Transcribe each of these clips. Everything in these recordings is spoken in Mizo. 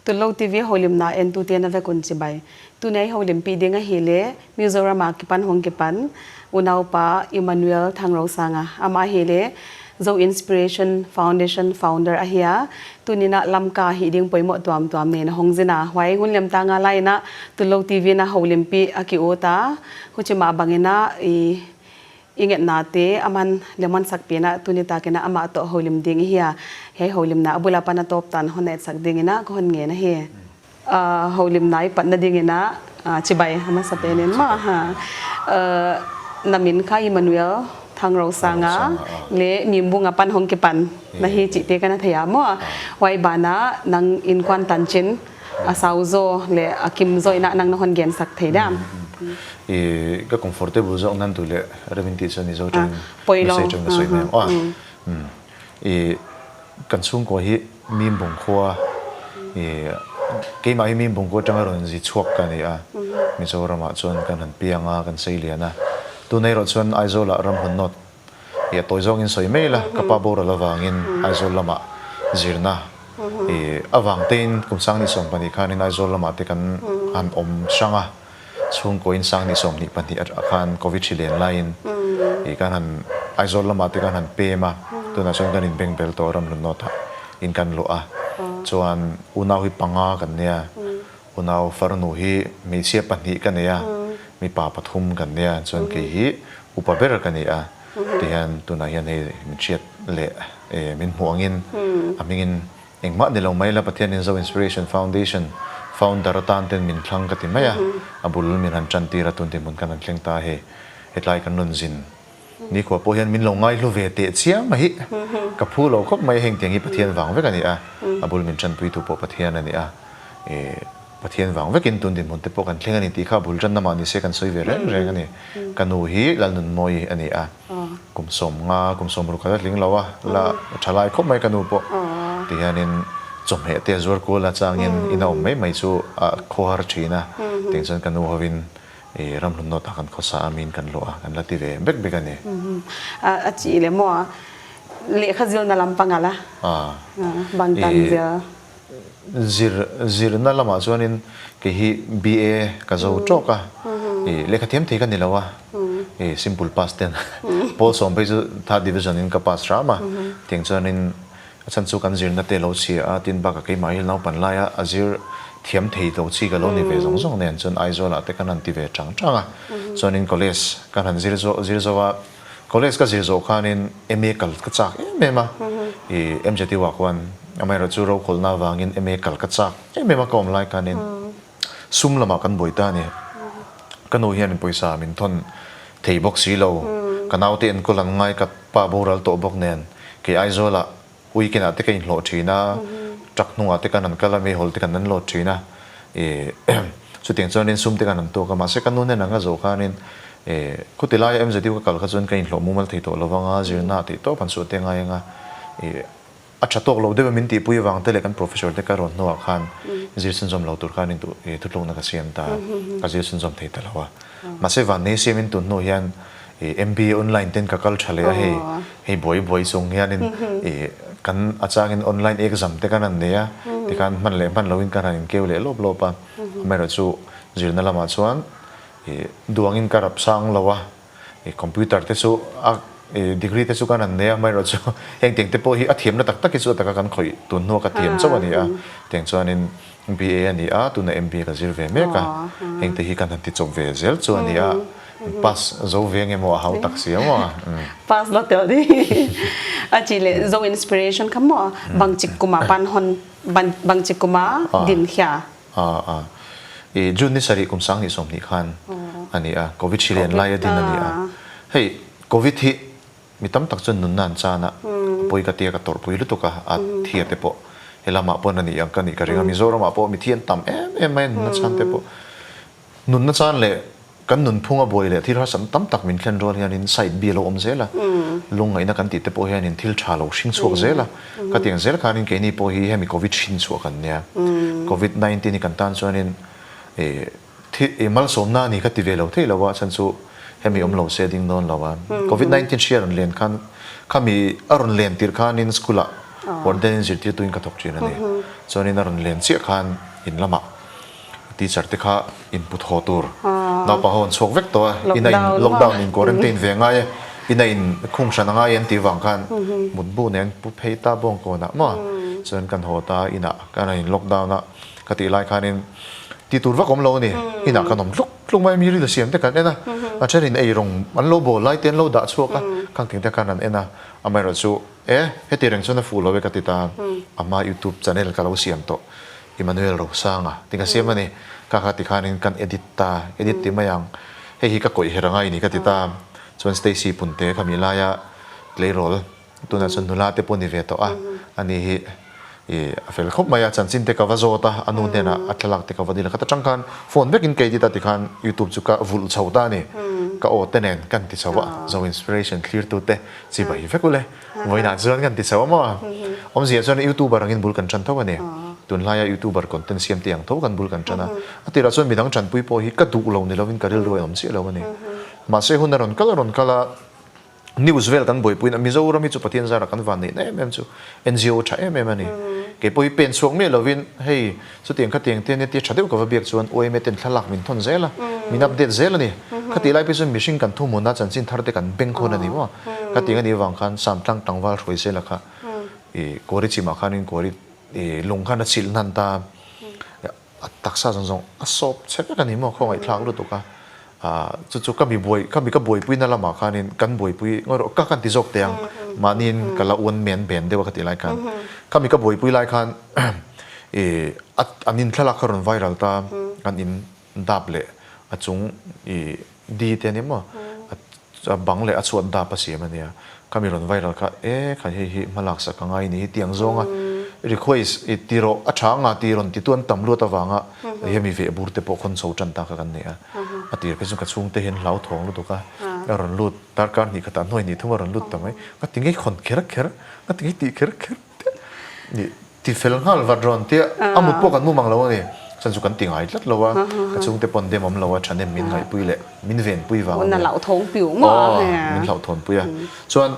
Tullo TV holim na en tu te na vek un chibai. Tunei holim pi ding a hi le Mizoram ah kipan hong kipan unaupa Emmanuel Thangrosanga ama hi le Zo Inspiration Foundation founder a hia tunina lamka hi ding poimo tuam tuam ne na hongjina huai hun lem ta nga lai na Tullo TV na holim pi aki u ta huchima bangina i inget na te aman lemon sak pi na tuni ta kena ama to holim ding hiya he holim na abula pa na top tan hon sak ding ina ko hon nge na hi holim nai pat na ding ina chibai hama sa penin ma ha namin kha Emmanuel Thangro sanga le nimbunga pan hong ki pan na hi chi te kana thaya mo wai bana nang in kwan tan chin a sau zo le a kim zoi na nang na hon gen sak thei dam. I ka comfortable zawk nan tu leh Revin tih chuan i zo tang message tang ka sawi mai ang aw. I kan chhungkua hi Mimbung khua i keimah hi Mimbung khua atanga rawn zi chhuak ka ni a, Mizoramah chuan kan han piang a, kan sei lian a. Tuna erawh chuan Aizawlah ram hawn nawt I a tawi zawngin sawi mai la, ka pa boral avangin Aizawl lamah zirna i avang tein kum sang ni 12 khanin Aizawl lamah te kan han awm hrang a, chhungkaw in sang ni 22 ah khan Covid hri len laiin i kan han Aizawl lamah te kan han pem a, tunah chuan kan inbeng bel tawh Ramhlun North ah in kan luah a, chuan unau hi panga kan nia, unau farnu hi hmeichhia pahnih ka nei a, mipa pathum kan nia, chuan kei hi Upa ber ka ni a, tihian tunah hian hei min hriat leh min hmuh angin a hmingin engmah ni lo mai la Pathianin Zo Inspiration Foundation founder atan ten min thlang ka ti mai a, a bul min han tan tir a tun dinhmun kan han thleng ta hei hetlai kan rawn zin nikhua pawh hian min lo ngaihlu ve teh chiam a hi ka phu lo khawp mai heng tiang hi Pathian vang vek a ni a, a bul min tanpuitu pawh Pathian a ni a. Pathian vang vekin tun dinhmun te pawh kan thleng a ni tih kha bul tanna mah ni se kan sawi ve reng reng a ni. Ka nu hi Lalnunmawi a ni a, kum 50, kum 60 a la tling lo a, la tha lai khawp mai ka nu pawh. Ti hianin chawhmeh te a zuar kual a changin in a awm mai mai chu a khawhar thin a, tiang chuan ka nu hovin ramhlun nawtah kan khawsa a, miin kan luah a, kan la ti ve bek bek a ni. A chi leh maw? Lehkha zilna lam panga la bang tan zil. Zir zirna lamah chuanin kei hi BA ka zo tawk a, ih lehkha thiam thei ka ni lo a, ih simple pass ten pawl sawm phei chu third division in ka pass hram a, tiang chuanin a chhan chu kan zirna te lo chhia a, tin bakah keimah hi naupan laia a zir thiam thei lo chi ka lo ni ve zawng zawng nen chuan Aizawlah te kan han ti ve chang chang a, chuanin college kan han zir zawh zir zo a. College ka zir zawh khanin MA kal ka chak em em a, i MJTU ah khuan amaherawhchu rokhawlhna avangin MA kal ka chak em em a ka awm lai khanin sum lamah kan buai ta a ni. Ka nu hianin pawisa min thawn thei bawk si lo, ka naute enkawl an ngai ka pa boral tawh bawk nen kei Aizawlah weekend ah te ka inhlawh thin a, truck hnungah te kan han kal a, meihawl te kan an lawt thin a, ih chutiang chuanin sum te kan han tuak a, mahse ka nu hnenah ka zawh khanin ih khuti laia MZU ka kal kha chuan ka inhlawh mumal thei tawh lo vang a, zirna tih tawp han suh te ngai ang a, ih a tha tawk lo deuh a min tihpui avang te leh kan professor te ka rawn hnuah khan zir chhunzawm lo tur khan ih thutlukna ka siam ta, ka zir chhunzawm thei ta lo a, mahse vannei siamin tun hnu hian I MBA online ten ka kal tha leh a hei, hei buai buai chung hianin i kan a changin online exam te kan han nei a, tikhan hman leh hman loin kan han inkeu leh lawp lawp a, amaherawhchu zirna lamah chuan i duangin ka rap sang lo a, i computer te chu a i degree te chu kan han nei a, amaherawhchu heng tiang te pawh hi a thiamna tak tak hi chu a taka kan khawih tun hnua ka thiam chauh a ni a, tiang chuanin BA a ni a, tuna MBA ka zir ve mek a, heng te hi kan han ti chawp ve zel chu a ni a. Pass zo ve nge maw a hau tak si maw. Pass lo tel di. A chi le zo inspiration kha maw bang chik kuma pan hon bang chik kuma din khia. A a i June ni sarih kum 2020 khan a ni a Covid hri len lai a din a ni a. Hei Covid hi mi tam tak chuan nunna an chan a, a pawi ka tia ka tawrhpui lutuk a, a thia te pawh he lamah pawn a ni ang ka nih ka ring a Mizoramah pawh mi thi an tam em em mai a nunna chan te pawh. Nunna chan leh kan nunphung a buai leh thil harsatna tam tak min thlen rual hianin side bi a lo awm zel a, lungngaihna kan tih te pawh hianin thil tha lo hring chhuak zel a, ka tiang zel khanin keini pawh hi hemi Covid hrin chhuah kan nia. Covid 19 hi kan tan chuanin ih malsawmna a ni ka ti ve lo thei lo a, chhan chu hemi awm lo se ding dawn lo a. Covid 19 hri a rawn len khan khami a rawn len tirh khanin school ah warden in zirtirtuin ka thawk thin a ni. Chuanin a rawn len chiah khan in lamah teacher te kha in put haw tur naupang ho an chhuak vek tawh a, ina in lockdown in quarantine ve ngai e, ina in khung hran a ngai an tih vang khan mutbu nen pu phei ta bawng kawnah maw chuan kan haw ta inah kan in lockdown a ka tih lai khanin ti tur vak awm lo a ni, inah kan awm tluk tluk mai a mi ril a siam te kan en a, a thenin eirawng an lo bawl lai te an lo dah chhuak a, khang ting te khan an en a, amaherawhchu E, heti reng chuan a fuh lo e ka ti ta, ama youtube channel ka lo siam tawh, Emmanuel Rosanga ti ka siam a ni, ka kha ti khanin kan edit ta, edit ti mai ang, hei hi ka kawih her angai ni ka ti ta, chuan Stacy Punte kha mi laia tleirawl tunah chuan nula te pawh ni ve tawh a, ani hi i a fel khawp mai a, chanchin te ka va zawt a, a nu hnenah a thlalak te ka va dil a, kha ta tang khan phone vekin ka edit a tikhan youtube chu ka vulh chho ta a ni, ka aw te nen kan ti chho a, Zo Inspiration thlirtu te chibai vek ule, vawiinah chuan kan ti chho a maw? Awmzia chuan youtuber angin bul kan tan tho a ni, tunlaia youtuber content siam te ang tho kan bul kan tan a, a tirah chuan midang tanpui pawh hi ka duh lo ni lovin ka rilru a awm chiah lo a ni, mahse hun a rawn kal a rawn kal a. News vel kan buaipuiin a Mizoram hi chu Pathian zara kan van neihna em em chu NGO tha em em a ni. Kei pawh hi pen chhuak miah lovin hei chutiang khatiang te ania tia tha deuh ka va biak chuan UMA ten thlalak min thawn zel a, min update zel a ni. Khatih lai phei chuan mihring kan thuhmuna chanchin thar te kan beng khawn a ni maw. Khatiang a nih avang khan Samtlang tlangval hruai zela kha i Kawri chimah khanin Kawri i lung khan a chilh hnan ta. A taksa zawng zawng a sawp che vek a ni maw khawngaihthlak lutuk a, ah chu chu ka mi buai ka mi ka buaipuina lamah khanin kan buaipui ngawi rawh ka kan ti zawk teh ang mahniin ka la uan men ben deuh a ka tih lai khan ka mi ka buaipui lai khan ih a an in thlalak kha rawn viral ta an in dap leh a chung ih di te a ni maw a bang leh a chhuat dap a siam a nia kha mi rawn viral kha e kha hei hi hmalak sak a ngai ni hi tiang zawnga request i ti rawh a tha anga ti rawn ti tu an tam luat avanga hei mi veh bur te pawh khawn chho tan ta kha kan nei a a tir phei chuan ka chhungte hian hlau thawng lutuk a a rawn lut darkar hnih khatah hnuai hnih thum a rawn lut ta mai ka ti ngei khawn kher kher ka ti ngei tih kher kher Nih, ti fel nghal vat rawn tia a mut pawh kan mu mang lo a ni. Chuan chu kan ti ngai tlat lo a, ka chhungte pawn dem awm lo a, thahnem min ngaihpui leh min venpui vang a nia. Aw, min hlauhthawnpui a. Chuan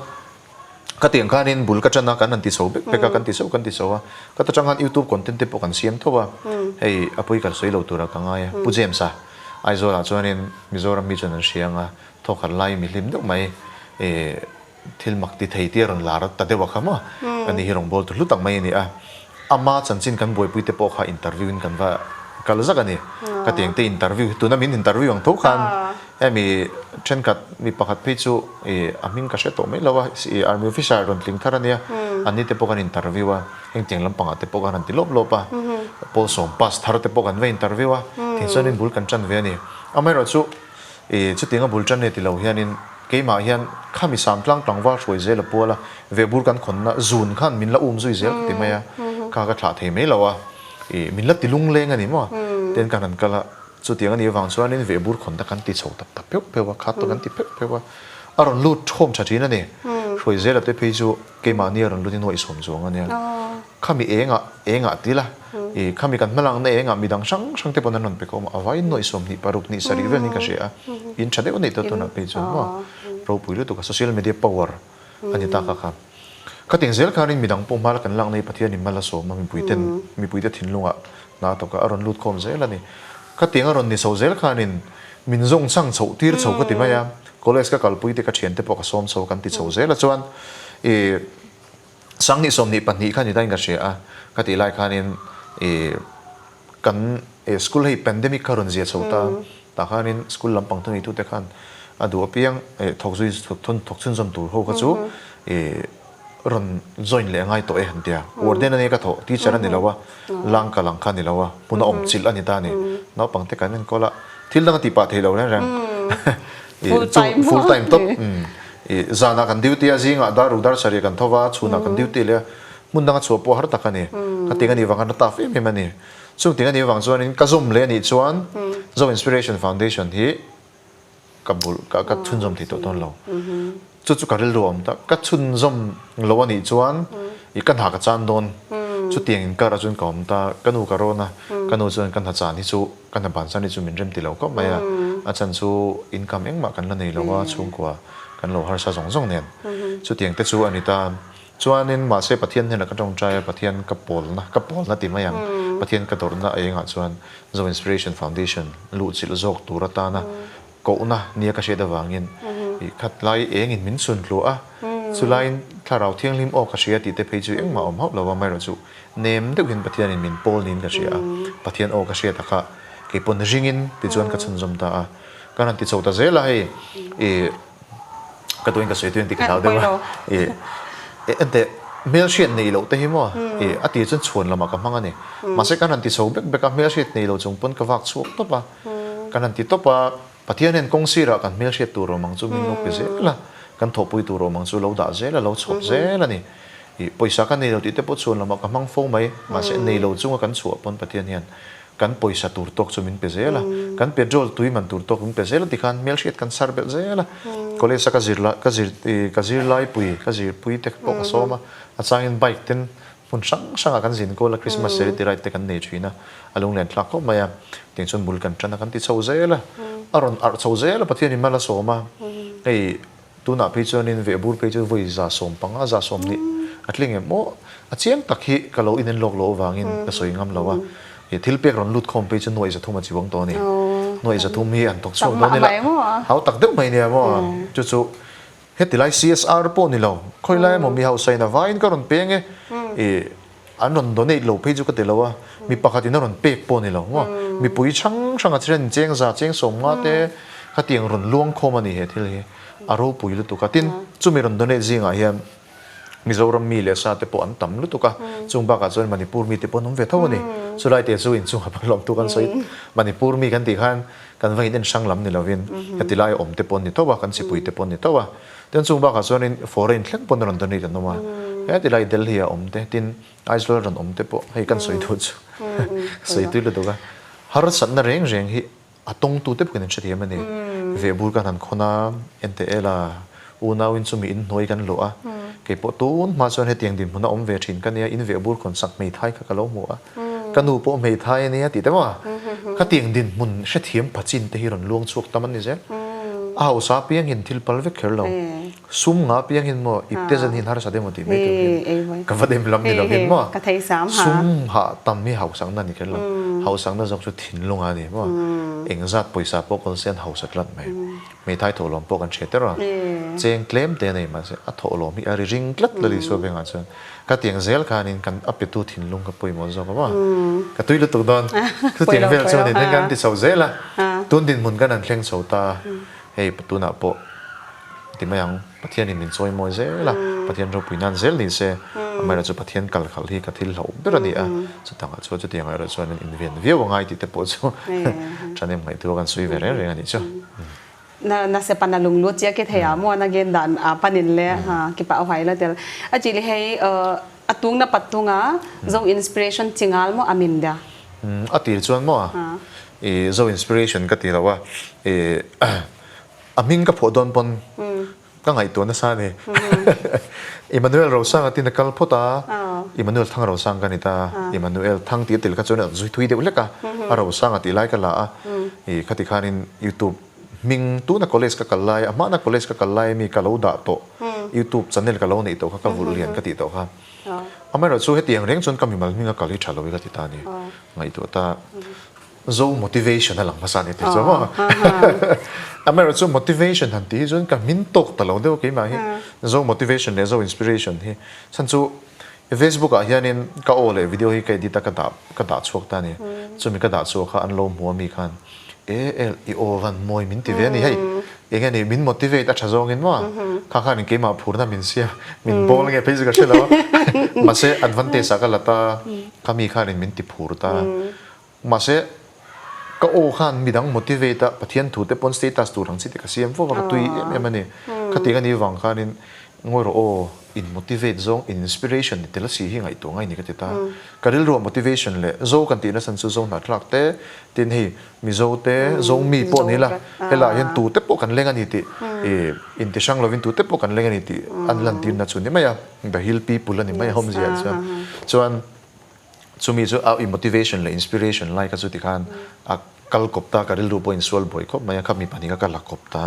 ka tiang khanin bul ka ṭan a, kan han ti chho bek bek a, kan ti chho kan ti chho a. Ka ta ṭang khan youtube content te pawh kan siam tho a, hei a pawi ka sawi lo tura ka ngai a. Pu James-a Aizawlah chuanin Mizoram mi chuan an hria ang a, thawkhat lai mi hlim deuh mai eh, Thil mak ti thei tia rawn lar ta deuh a kha maw? Ani hi rawngbâwl tu hlu tak mai a ni a. Ama chanchin kan buaipui te pawh kha interview in kan va kal zak a ni. Ka tiang te interview hi tuna min interview ang tho khan hemi thenkhat mi pakhat phei chu ih a hming ka hre tawh mai lo a, ih army officer rawn tling thar a nia, anni te pawh kan interview a, hengtiang lampangah te pawh kan han ti lawp lawp a, pawl sawm pass thar te pawh kan va interview a, thing chuanin bul kan tan ve a ni. Amaherawhchu I chutianga bul tan e ti lo hianin keimah hian khami Samtlang tlangval hruai zel a pual a, vehbur kan khawnna zun khan min la um zui zel ka ti mai a, kha ka thlah thei mai lo a, i min la ti lungleng a ni maw? Ten kan han kal a, chutiang a nih avang chuanin vehbur khawnna kan ti chho tap ta pheuh pheuh a, kha tawh kan ti pheuh pheuh a, a rawn lut thawm tha thin a ni. Hruai zela te phei chu keimahni a rawn lut in uaih sawm chuang a nia. Khami engah engah ti la, i khami kan hmalakna engah midang hrang hrang te pawn an rawn pe khawm a, a vaiin nuaih 26 hnih sarih velin ka hria a, in tha deuh a neih tawh tunah phei chuan maw ropui lutuk a, social media power a ni tak a kha. Khatin zel khanin midang pawh hmala kan lakna hi Pathianin mal a sawm a, mipui ten mipuite thinlungah hna a thawk a, a rawn lut khawm zel a ni. Khatiang a rawn ni chho zel khanin min zawng chang chhoh tir chho ka ti mai a, college ka kalpui te ka thiante pawh ka sawm chho kan ti chho zel a chuan i Sanghnih 22 kha ni dahin ka hria a, ka tih lai khanin ih kan ih school hei pandemic kha rawn zia chho ta, tah khanin school lampang thuneitute khan a duh apiang ih thawk zui thawk chhunzawm tur ho kha chu ih rawn join leh a ngai tawh e an ti a, warden a nia ka thawh teacher a ni lo a, lang kal ang kha a ni lo a, hmun a awm chilh a ni ta a ni, naupang te kan enkawl a, thil dang a tih pah thei lo reng reng ih full time tawp. I zanah kan duty a, zingah dar ruk dar sarih kan tho va, chhunah kan duty leh a, hmun danga chhuah pawh har tak a ni. Ka ting a nih vang khan a taf em em a ni. Chung ting a nih vang chuanin ka zawm leh a nih chuan Zo Inspiration Foundation hi ka bul ka ka chhunzawm thei tawh dawn lo. Chu chu ka rilru a awm ta. Ka chhunzawm lo a nih chuan i ka hna ka chan dawn. Chutiang inkar ah chuan ka awm ta. Ka nu ka rawn a, ka nu chuan ka hna chan hi chu Ka hna bansan hi chu min rem ti lo khawp mai a, a chhan chu income engmah kan la nei lo a, chhungkua kan lo harsa zawng zawng nen. Chutiang te chu a ni ta. Chuanin mahse Pathian hnenah ka tawngtai a, Pathian ka pawlna, ka pawlna ti mai ang, Pathian ka dawrhna a engah chuan Zo Inspiration Foundation luhchilh zawk tur atana kohna nia ka hriat avangin i khat lai engin min chhun tluah a, chulaiin Thlarau Thianghlim aw ka hria tih te phei chu engmah awm hauh lo a, amaherawhchu chu nem deuhin Pathianin min pawl niin ka hria a, Pathian aw ka hriat a kha keipawn ringin tichuan ka chhunzawm ta a, kan han ti chho ta zel a hei i ka tuin ka sawi tuin tih ka hlau deuh a, i enteh hmelhriat neih loh te hi maw i a tir chuan chhuan lamah ka hmang a ni, mahse kan han ti chho bek bek a, hmelhriat neih loh chung pawn ka vak chhuak tawp a. Kan han ti tawp a, Pathian hian kawng sirah kan hmelhriat tur awm ang chu min lo pe zel a, kan thawhpui tur awm ang chu lo dah zel a, lo chhawp zel a ni. Ih, pawisa ka nei lo tih te pawh chhuan lamah ka hmang fo mai, mahse nei lo chunga kan chhuah pawn Pathian hian kan pawisa tur tawk chu min pe zel a, kan petrol tui man tur tawk min pe zel a tikhan hmelhriat kan sar belh zel a. College a ka zir lai, ka zir, ih, ka zirlaipui, ka zirpui te pawh ka sawm a, a changin bike ten Hmun hrang hrangah kan zin kual a, Christmas charity ride te kan nei thin a, a lunglen thlak khawp mai a, tiang chuan bul kan tan a, kan ti chho zel a, a rawn arh chho zel a, Pathianin mal a sawm a, hei tunah phei chuanin vehbur phei chu vawi 150, 120 a tling em aw, a chiang tak hi ka lo inen lawk loh avangin ka sawi ngam lo a, he thil pek rawn lut khawm phei chu nuaih 300 a chiuang tawh a ni, nuaih 300 hi an thawk chhuak dawn ila, hau tak deuh mai nia maw, chu chu. Heti lai CSR pawh ni lo, khawi lai emaw mi hausa in a vaiin ka rawn peng e, ih an rawn donate lo phei chu ka ti lo a, mi pakhat in a rawn pek pawh ni lo maw, mipui hrang hrang a chen cheng za cheng sawm nga te khatiang rawn luang khawm a ni he thil hi, a ropui lutuk a, tin chumi rawn donate zingah hian Mizoram mi leh sa te pawh an tam lutuk a, chung bakah chuan Manipur mi te pawh an awm ve tho a ni, chulai te chu inchungah pawh lawmtu kan sawi, Manipur mi kan tih khan Kan va in en hrang lam ni lovin heti lai awm te pawh an ni tho a, kan chipui te pawh an ni tho a. Tin chung bakah chuanin foreign thleng pawn rawn donate an awm a, heti lai Delhi a awm te, tin Aizawl rawn awm te pawh hei kan sawi duh chu sawi tui lutuk a. Harsatna reng reng hi a tawngtu te pawhin an hrethiam a ni. Vehbur kan han khawn a, enteh ela Unauin chumi in hnuai kan luah a, kei pawh tun hma chuan hetiang dinhmun a awm ve thin ka nia, in vehbur khawn sak hmeithai kha ka lo hmu a, ka nu pawh hmeithai a nia tih te maw? Khatiang dinhmun hrethiam pachin te hi rawn luang chhuak tam an ni zel. A hausa apiang hian thil pal vek kher lo, sum nga apiang hian maw ipte zan hian harsa deuh maw tih mai tur hian ka va dem lam ni lovin maw? Sum hah tam hi hausakna a ni kher lo, hausakna zawk chu thinlung a ni maw? Engzat pawisa pawh kawl se an hausa tlat mai. Hmeithai thawhlawm pawh kan hre ter a, cheng tlem te a nei mahse a thawhlawm hi a ri ring tlat la Isua bengah chuan ka tiang zel khanin kan a petu thinlung ka pawimawh zawk a maw? Ka tui lutuk dawn. Chutiang vel chuan in kan ti chho zel a, tun dinhmun kan han thleng chho ta, hei tunah pawh ti mai ang Pathianin min chawi mawi zel a, Pathian ropui nan zel ni se, amaherawhchu chu Pathian kal khalh hi ka thil hlauh ber a ni a, chutangah chuan chutiang erawh chuan in inven viau a ngai tih te pawh chu ṭhahnem ngaihtuah kan sawi ve reng reng a nih chu. Na na sepa na lung lut chia ke thei a maw na gen dan a panin le ha ki pa huai la tel a chi le hei a tung na pat tunga zo inspiration chingal mo amim da. A tir chuan maw i zo inspiration ka ti lo a i A hming ka phuah dawn pawn ka ngaihtuah nasa a ni. Emmanuel Rosanga tin a kal phawt a, Emmanuel Thang Rosang ka ni ta. Emmanuel Thang tih a tel kha chuan a zui thui deuh hlek a, a Rosanga tih lai ka la a. Ih khati khanin YouTube hming tuna college ka kal lai, a hmana college ka kal lai mi ka lo dah tawh, YouTube channel ka lo neih tawh kha ka vulh lian ka tih tawh kha. Amaherawhchu hetiang reng chuan ka mimal hming a kal hi tha lo i ka ti ta a ni. Ngaihtuah ta. Zo motivation a lang hmasa a ni tih chu maw? Amaherawhchu chu motivation han tih hi chuan ka hmin tawk ta lo deuh keimah hi. Zo motivation leh zo inspiration hi chhan chu Facebook ah hianin ka aw leh video hi ka edit a ka dah ka dah chhuak ta a ni. Chumi ka dah chhuak kha an lo hmu a mi khan e el i aw van mawi min ti ve a ni hei eng nge ni min motivate a tha zawngin maw? Kha khanin keimah phurna min siam min bawl nge phei chu ka hre lo a mahse advantage ah ka la ta kha mi khanin min ti phur ta. Mahse, ka aw khan midang motivate a, Pathian thu te pawn status tur ang chi te ka siam fo va, ka tui em em a ni. Khatiang a nih vang khanin ngawi rawh aw, in motivate zawng, in inspiration ni tel si hi ngaihtuah ngai ni ka ti ta. Ka rilruah motivation leh Zo kan tih nasa chu Zo hnahthlak te, tin hei Mizo te, Zo mi pawh ni la, helaiah hian tu te pawh kan leng a ni tih, ih inti hrang lovin tu te pawh kan leng a ni tih an lantirna chu ni mai a, the hill people a ni mai a awmzia chuan. Chuan. Chumi chu a motivation leh inspiration lai kha chu tikhan a kal kawp ta, ka rilru pawh insual buai khawp mai a, kha mi pahnih kha ka la kawp ta.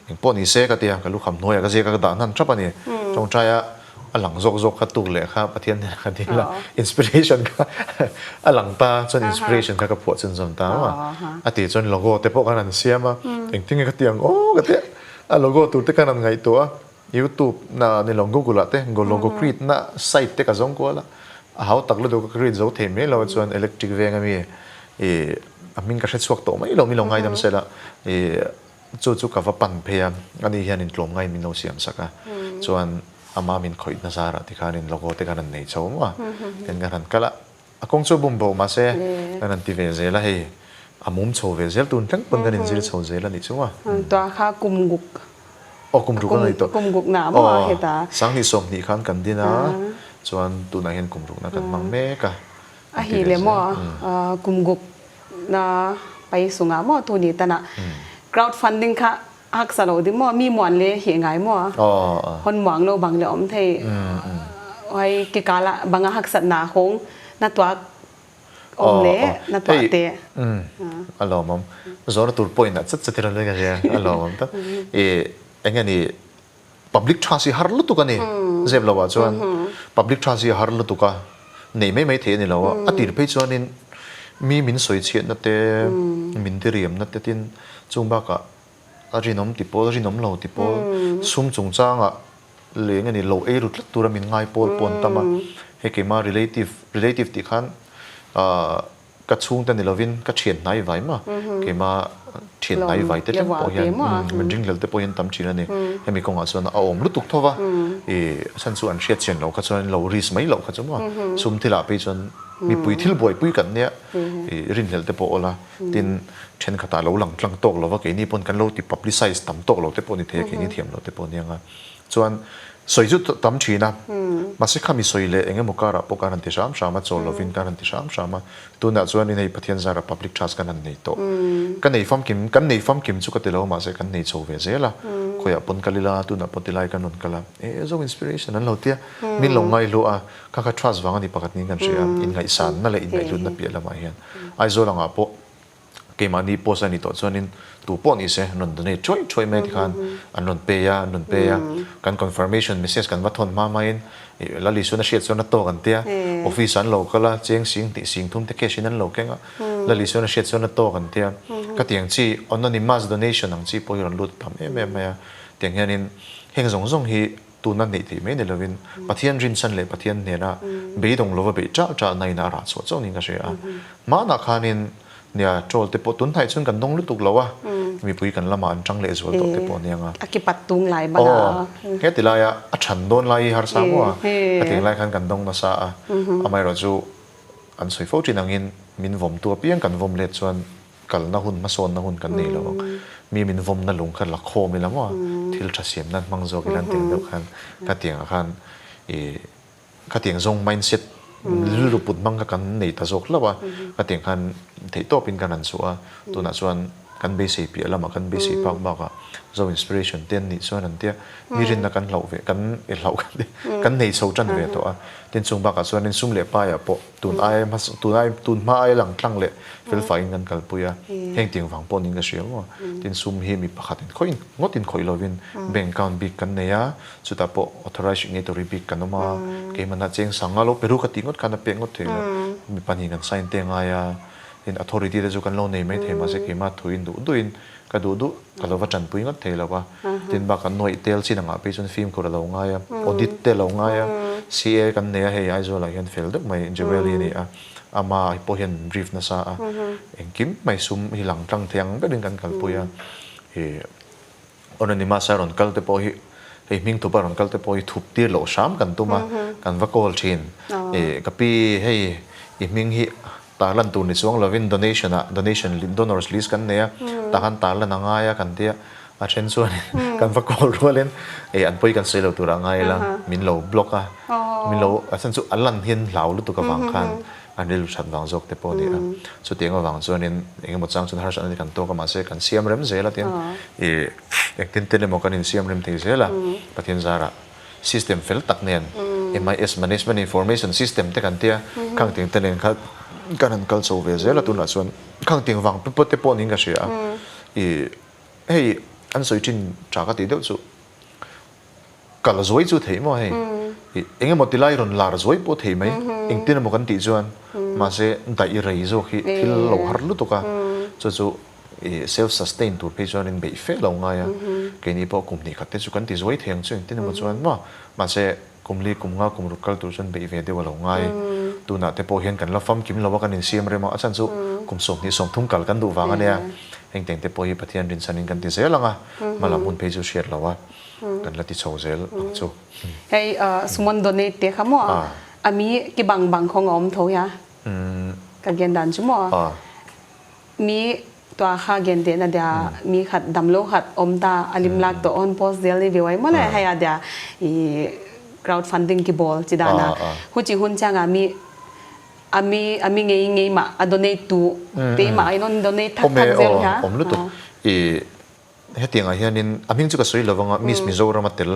Engpawh ni se ka ti a, ka lukham hnuaiah ka ziak a, ka dah hnan thap a ni. Tawngtaia a lang zawk zawk kha tuk leh kha Pathian hnenah ka dil a, inspiration kha a lang ta chuan inspiration kha ka phuah chhunzawm ta maw a tih chuan logo te pawh khan an siam a, engtin nge ka ti ang aw ka ti a, a logo tur te khan an ngaihtuah a, YouTube na ni lo Google ah te logo create na site te ka zawng kual a, a hau tak lutuk ka create zo thei mai lo a chuan electric veng ami ih a hming ka hre chhuak tawh mai lo mi lo ngaidam sela ih Chu chu ka va pan phei a, ani hian in tlawm ngaiin min lo siam sak a, chuan ama min khawih na zarah tikhanin logo te khan an nei chho maw a, tin kan han kal a, a kawng chu a bum bo mahse kan han ti ve zel a, hei a mum chho ve zel tun thleng pawn kan inzir chho zel a nih chu maw. Tua kha kum guk. Aw kum ruk a nei tawh. Kum guk na maw a heta. Sanghnih 20 khan kan din a, chuan tunah hian kum rukna kan hmang mek a. A hi le maw kum guk na pai sungah maw tu ni tan ah crowd funding kha haksa lo ding maw mi muan le hi ngai maw hon muang lo bang le om thei hoi ki kala banga haksat na hong na tuak om le na tuah te. A lawmawm zawna tur point ah chat chat in an ka hria a lawmawm tak i enge ni Public trust hi har lutuk a ni. Zep lo ah chuan public trust hi a har lutuk a, nei mai mai thei a ni lo a. A tir phei chuanin mi min sawi chhiatna te, min diriamna te tin chung bakah a rinawm ti pawl, rinawm lo ti pawl, sum chungchangah leng a ni lo ei ru tlat tura min ngai pawl pawh an tam a. Hei keimah relative, relative tih khan ahh Ka chhungte ni lovin ka thian hnai vai mah, keimah thian hnai vai te thleng pawh hian min ringhlel te pawh hian tam thin a ni. Hemi kawngah chuan a awm lutuk tho va, i a chhan chu an hriat chian loh kha chuan lo risk mai loh kha chu maw. Sum thilah phei chuan mipui thil buaipui kan nia, i rinhlelh te pawh awl a, tin thenkhatah lo lang tlang tawk lova keini pawn kan lo ti publicize tam tawk lo te pawh ni thei a, keini thiam lo te pawh nia nga. Chuan sawi chu tam thin a, mahse khami sawi leh eng emaw karah pawh kan han ti hram hram a, chawl lovin kan han ti hram hram a, tunah chuan in hei Pathian zara public trust kan han nei tawh. Ka nei famkim, kan nei famkim chu ka ti lo mahse kan nei chho ve zel a, khawiah pawn kal ila, tunah pawh tilai kan rawn kal a, e zo inspiration an lo tia, min lo ngaihluah a, kha kha trust vang a ni pakhat niin kan hria a, inngaihsanna leh inngaihhlutna piah lamah hian Aizawl angah pawh Keimahni post a nih tawh chuanin tu pawh ni se an rawn donate thuai thuai mai tikhan an rawn pay a, an rawn pay a. Kan confirmation message kan va thawn hma hmain Lal Isuan a hriat chuan a tawk an tia, office ah an lo kal a, cheng sing hnih sing thum te cash in an lo keng a, Lal Isuan a hriat chuan a tawk an tia. Ka tiang chi anonymous donation ang chi pawh hi rawn lut tam em em mai a, tiang hianin heng zawng zawng hi Tuna neih theih mai ni lovin Pathian rinchhan leh Pathian hnena beidawng lova beih ṭah ṭah na in a rah chhuah chauh niin ka hria a. Hmanah khanin nia troll te pawh tun hnaih chuan kan dawng lutuk lo a, mipui kan lamah an ṭang leh zual tawh te pawh a nia nga. A ki pat tung lai bang a. Aw, heti laia a ṭhan dawn lai hi harsa maw a, hetiang lai khan kan dawng nasa a, amaherawhchu an sawi fo ṭhin angin min vawmtu apiang kan vawm let chuan Kalna hun, hmasawnna hun kan nei lo ang. Mi min vawmna lung kha la khawm ila maw, thil tha siam nan hmang zawk ila an tiang deuh khan khatiangah khan ih khatiang zawng mindset rilru put hmang kha kan nei ta zawk hlauh a, khatiang khan theihtawpin kan han chhuah a, tunah chuan kan beisei piah lamah kan beisei phak bakah Zo inspiration te an nih chuan an tia mi rinna kan hlauh ve kan i hlauh kan ti kan nei chho tan ve tawh a, tin chung bakah chuanin sum leh paiah pawh Tun ai hmasa tun ai tun hma ai lang tlang leh fel faiin kan kalpui a, heng tiang vang pawh niin ka hria maw. Tin sum hi mi pakhat in khawih ngawt in khawih lovin bank account bik kan nei a, chutah pawh authorized signatory bik kan awm a, keimahna cheng sanga lo peru ka tih ngawt khan a pek ngawt thei lo, mi pahnih kan sign te a ngai a, tin authority te chu kan lo nei mai thei mahse keimah thu in duh duhin Ka duh duh ka lo va tanpui ngawt thei lo a, tin bakah nuaih tel chin angah phei chuan fimkhur a lo ngai a, audit te a lo ngai a, CA kan nei a hei Aizawlah hian fel deuh mai Jewel hi a ni a, ama pawh hian brief nasa a, engkim mai sum hi lang tlang thei ang berin kan kalpui a, ih Anonymous a rawn kal te pawh hi hei hming thup a rawn kal te pawh hi thup tir loh hram kan tum a, kan va call thin, ih ka pi hei i hming hi Tarlan tur ni chuang lovin donation ah donation donors list kan nei a, tah khan tarlan a ngai a kan tia, a then chuan kan va call rualin ei an pawi kan sawi lo turah ngai ila min lo block a, min lo a chhan chu a lan hian hlau lutuk avang khan an rilru that vang zawk te pawh a ni a, chutiang avang chuanin eng emaw chang chuan harsatna te kan tawk a mahse kan siam rem zel a tin ih engtin tel emaw kan insiam rem thei zel a Pathian zarah. System fel tak nen MIS Management Information System te kan tia, khang tiang te nen kha kan han kal chho ve zel a tunah chuan khang tiang vang te pawh niin ka hria a. Ih hei an sawi thin tha ka tih deuh chu kal zuai chu theih maw hei. I eng emaw ti lai rawn lar zuai pawh thei mai, engtin emaw kan tih chuan mahse daih rei zawk hi thil lo har lutuk a, chu chu i self sustain tur phei chuanin beih fe lo ngai a, keini pawh kum hnih khat te chu kan ti zuai thei ang chu engtin emaw chuan maw, mahse kum li kum nga kum ruk kal tur chuan beih ve deuh a lo ngai, tunah te pawh hian kan la famkim lo a kan insiam rem a, a chhan chu kum 20 30 kal kan duh vang a nia, hengteng te pawh hi Pathian rinchhanin kan ti zel ang a, hmalam hun phei chu hriat lo a kan la ti chho zel ang chu. Hei sumon donate te kha maw a mi ki bang bang khawng a awm tho hian ka gen dan chu maw mi tua kha gen te na dia mi khat dam lo khat awm ta a lim lak tawh on post zel ni ve wai maw le hei a dia i crowd funding ki bawl chi dan a hu chi hun chang a mi a mi a mi ngei ngei mah a donate tu te mah in on donate thak thak zel hian awm lutuk i Hetiangah hianin a hming chu ka sawi lo vang a, Miss Mizoram a tel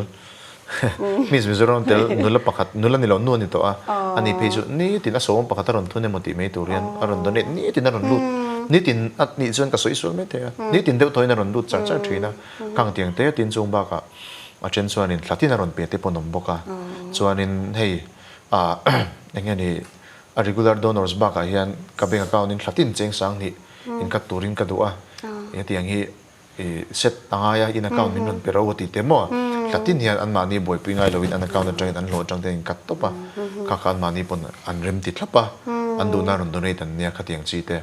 Miss Mizoram a tel nula pakhat, nula ni lo nu a ni tawh a, ani phei chu nitin a sawm pakhat a rawn thun emaw tih mai tur hian a rawn donate nitin a rawn lut, nitin a nih chuan ka sawi sual mai thei a, nitin deuh tawhin a rawn lut char char thin a, khang tiang te tin chung bakah a then chuanin thla tin a rawn pe te pawh an awm bawk a, chuanin hei ah eng nge ni a regular donors bakah hian ka bank account in thla tin cheng 2000 inkat turin ka duh a, hetiang hi i set a ngai a, in account min rawn pe ro a ti te maw? Thla tin hian anmahni buaipui ngai loin an account atangin an hlawh atang te in cut tawp a, kha kha anmahni pawn an rem ti thlap a, an duhna rawn donate an nia khatiang chi te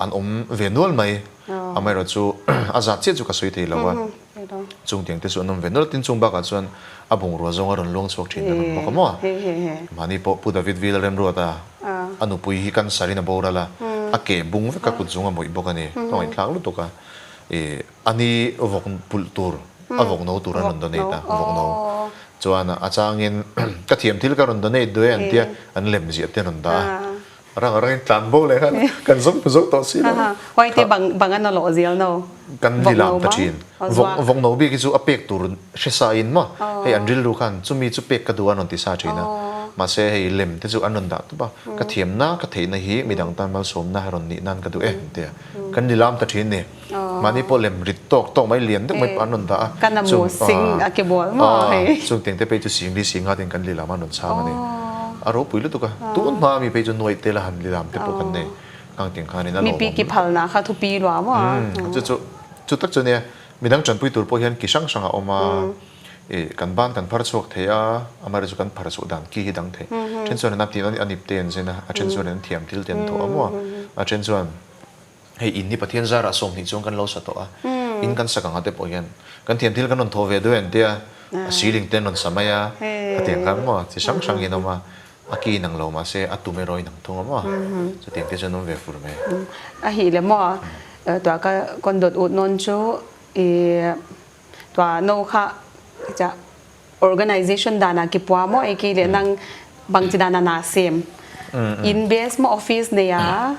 an awm ve nual mai, amaherawh chu a zat chiah chu ka sawi thei lo a, chungtiang te chu an awm ve nual a, tin chung bakah chuan a bungrua zawng a rawn luang chhuak thin an awm bawk a maw? Mahni pawh Pu David Vila Remruata a nupui hi cancer in a boral a, a ke bung vek a kut zung a mawih bawk a ni, ka ngaihthlak lutuk a. I a ni vawk pulh tur a vawk no tur an rawn donate a, vawk no. Chuan a changin ka thiam thil ka rawn donate duh e an tia, an lem ziah te an rawn dah a. Rang a rangin tlan bo leh khan kan zawng hmu zo tawh si lo. Huai te bang bang an lawh zel no. Kan lilam ta thin. Vawk vawk no bik hi chu a pek tur hre sa in maw hei an rilru khan chumi chu pek ka duh a an rawn ti sa thin a. Mahse hei lem te chu an rawn dah tawp a, ka thiamna ka theihna hi midang tan malsawmna rawn nih nan ka duh e an ti a. Kan lilam ta thin ni. Mahni pawh lem rit tawk tawk mai lian deuh mai an rawn dah a. Kan a mu sing a ke bual maw hei. Chung tiang te phei chu sing li sing nga ten kan lilam a rawn chhang a ni. A ropui lutuk a. Tun hma ami phei chu nuaih te la han lilam te pawh kan nei. Khang tiang khanin a lawmawm. Mipi ki phalna kha thupi lua maw a. Chu chu chu tak chu nia midang tanpui tur pawh hian ki hrang hrang a awm a. I kan ban kan phar chhuak thei a, amaherawhchu chu kan phar chhuah dan ki hi dang thei. Then chuan an a tih a nip te an zen a, a then chuan an thiam thil te an thawh a maw. A then chuan Hei in hi Pathian zarah 20 chuan kan lo sa tawh a, in kan sak anga te pawh hian kan thiam thil kan rawn thawh ve duai an tia, a ceiling te an rawn sa mai a, khatiang khan maw chi hrang hrang in awm a, a ki inang lo mahse a tum erawh inang thung a maw, chutiang te chuan awm ve fur mai. A hih le maw, tuah ka kawn dawt ut nawn chu i tuah no kha cha Organization danah ki pua maw ei ki leh nang bang chi danah na sem. In base maw office nei a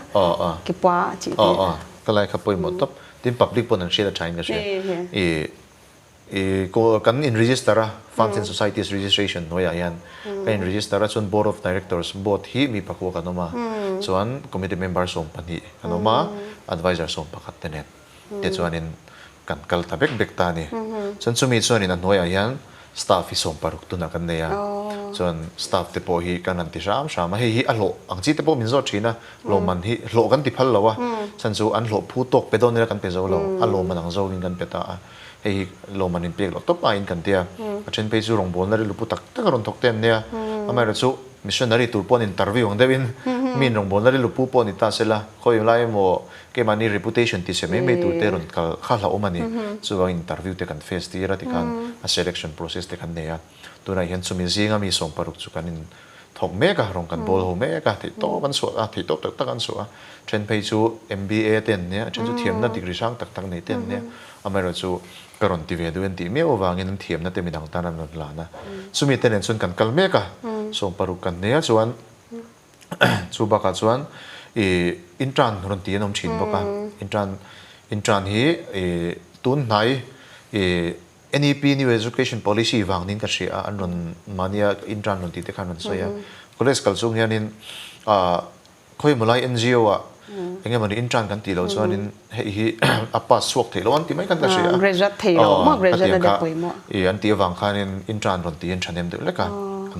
ki pua chi te. Ka lai kha pawimawh tawp. Tin public pawn an hriat a tha in ka hria. I i kan in register a Funds and Societies Registration hnuaiah hian kan in register a chuan Board of Directors board hi mi pakua kan awm a chuan committee member 12 kan awm a advisor 11 te nen. te chuanin kan kal ta bek bek ta a ni. Chuan chumi chuanin a hnuaiah hian staff hi 16 tunah kan nei a, chuan staff te pawh hi kan han ti hram hram a, hei hi a hlawh ang chi te pawh min zawt thin a, lawmman hi hlawh kan ti phal lo a, chhan chu an hlawh phu tawk pe dawn ila kan pe zo lo, a lawmman ang zawkin kan pe ta a, hei hi lawmman in pek loh tawp aiin kan ti a, a then phei chu rawngbawlna rilru pu tak tak a rawn thawk te an nia, amaherawhchu chu missionary tur pawh an interview ang deuhin mi rawngbawlna rilru pu pawh ni ta sela, khawi lai emaw Keimahni reputation ti chhe mai mai tur te rawn kal kha hlauhawm a ni. Chuvangin interview te kan face tir a tikhan a selection process te kan nei a. Tunah hian chumi zinga mi 16 chu kan in thawk mek a, rawn kan bawl ho mek a, theihtawp an chhuah a, theihtawp tak tak an chhuah a. Then phei chu MBA te an nia, then chu thiamna degree hrang tak tak nei te an nia. Amaherawhchu ka rawn ti ve duh en tih miau avangin an thiamna te midang tan an rawn hlan a. Chumi te nen chuan kan kal mek a, 16 kan nei a chuan Chu bakah chuan i intern rawn ti an awm thin bawk a, intern intern hi i tun hnai i NEP New Education Policy vang niin ka hria a, an rawn mahnia intern rawn tih te kha an rawn sawi a. College kal chung hianin ah khawi emaw lai NGO ah eng emawni intern kan tih loh chuanin hei hi a pass chhuak theih loh an ti mai khan ka hria a. Graduate thei lo maw, graduate a deuh pawimawh. I an tih avang khanin intern rawn tiin thahnem deuh lek a.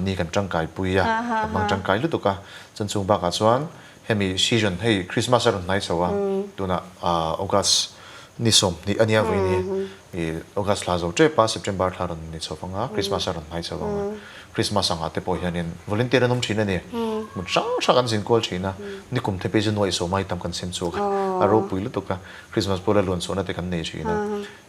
Ni kan tangkai pui a, kan hmang tangkai lutuk a. Chuan chung bakah chuan hemi season hei Christmas a rawn hnai chho a, tunah August ni 20 a nia vawiin hi August thla zo tep a, September thla rawn ni chho vang a, Christmas a rawn hnai chho vang a. Christmas angah te pawh hianin volunteer an awm thin a ni. Hmun hrang hrang an zin kual thin a, nikum te phei chu nuaih sawm ai tam kan sem chhuak a, a ropui lutuk a, Christmas pawh la luan chhuahna te kan nei thin a.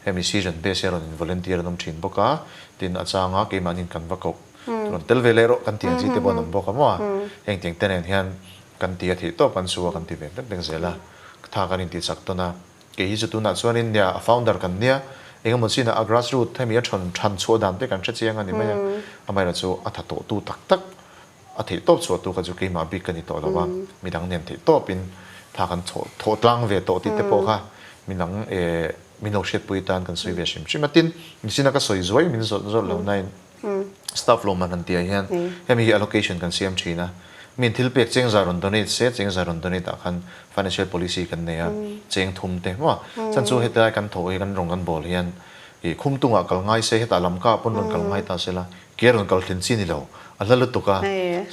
Hemi season base hi a rawn in volunteer an awm thin bawk a, tin a changa keimahniin kan va koh rawn tel ve leh rawh kan tih ang chi te pawh an awm bawk a maw a, heng tiang te nen hian kan ti a theih tawp kan su a kan ti ve vek vek zel a, tha kan intih chak tawn a, kei hi chu tunah chuanin nia a founder kan nia, engemaw chinah a grass root hemi a thawn than chhuah dan te kan hre chiang a ni mai a, amaherawhchu a tha tawh tu tak tak A theih tawp chhuah tu kha chu keimah bik ka ni tawh lo a, midang nen theih tawpin tha kan chhoh thawh tlang ve tawh tih te pawh kha midang eh min lo hriatpui tan kan sawi ve hrim hrim a. Tin, mihsina ka sawi zuai min zawt zawt lo nain staff lawmman han tihah hian hemi hi allocation kan siam thin a, min thil pek cheng za rawn donate se cheng za rawn donate ah khan financial policy kan nei a, cheng thum te maw chan chu hetilai kan thawh hi kan rawng kan bawl hian ih khum tungah kal ngai se hetah lamka pawn rawn kal ngai ta sela Ke rawn kal thlin chi ni lo, a hla lutuk a,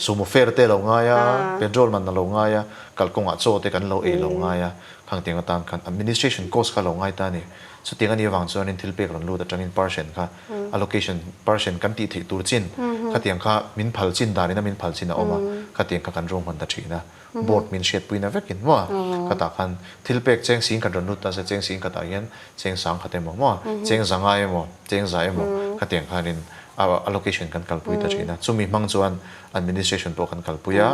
sumo fare te a lo ngai a, petrol man a lo ngai a, kalkawngah chaw te kan lo ei lo ngai a, khang tiang atan khan administration cost kha a lo ngai ta a ni. Chutiang a nih avang chuanin thil pek rawn lut atangin percent kha allocation percent kan tih theih tur chin khatiang kha min phal chin danin a min phal chin a awm a, khatiang kha kan ruahman ta thin a, board min hriatpuina vekin maw khatah khan thil pek cheng sing khat rawn lut ta se cheng sing khatah hian cheng sang khat emaw maw cheng za ngai emaw cheng za emaw khatiang khanin allocation kan kalpui ta thin a, chumi hmang chuan administration pawh kan kalpui a,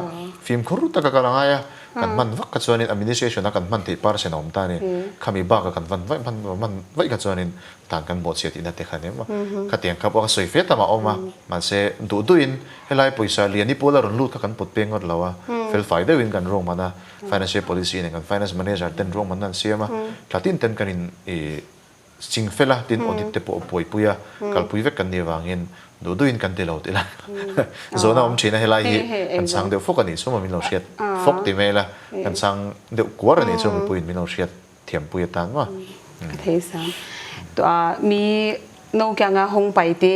fimkhur taka kal a ngai a, kan hman vak kha chuanin administration a kan hman theih percent a awm ta a ni, khami baka kan van vaih hman hman vaih kha chuanin tan kan bawhchhiah tihna te kha a ni maw, khatiang kha pawh ka sawi fe tam a awm a, mahse duh duhin helai pawisa lian i pawl a rawn lut kha kan put peng ngawt lo a, felfai deuhin kan ruahman a, financial policy nen kan finance manager ten ruahmanna an siam a, thla tin ten kan in ih Ching fel a, tin audit te pawh a buaipui a, kalpui vek kan nih avangin duh duhin kan ti lo tih la zawhna awm thin a, helai hi kan chhang deuh fawk a nih chu maw min lo hriat fawk ti mai la, kan chhang deuh kuar a nih chu mipuiin min lo hriat thiampui atan maw. Ka thei sang. Tua mi no kianga hawng pai te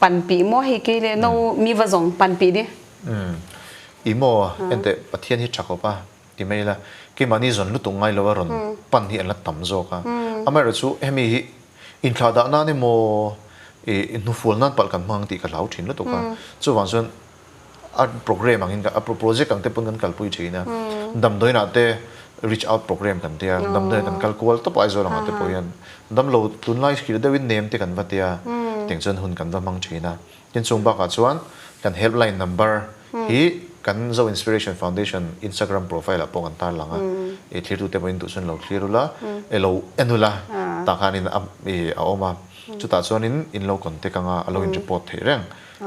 pan pi maw hei kei le no mi va zawng pan pi di. I maw enteh Pathian hi tha khawp a. Ti mai ila, keimahni zawn lutuk ngai lo a rawn pan hi an la tam zawk a. Amaherawhchu hemi hi inthlah dah nan emaw ih hnufual nan palh kan hmang tih ka hlau thin lutuk a. Chuvang chuan a program angin a project ang te pawn kan kalpui thin a. Damdawiinah te reach out program kan tia, damdawiinah kan kal kual tawp a Aizawl angah te pawh hian damlo tunlai hrilh deuhin nem te kan va tia, tiang chuan hun kan va hmang thin a. Tin chung bakah chuan kan helpline number hi kan Zo Inspiration Foundation Instagram profile ah pawh kan tar lang a, i thlirtute pawhin duh chuan lo thlir ula, e lo en ula tah khanin a i a awm a, chutah chuanin in lo contact anga a lo in report theih reng.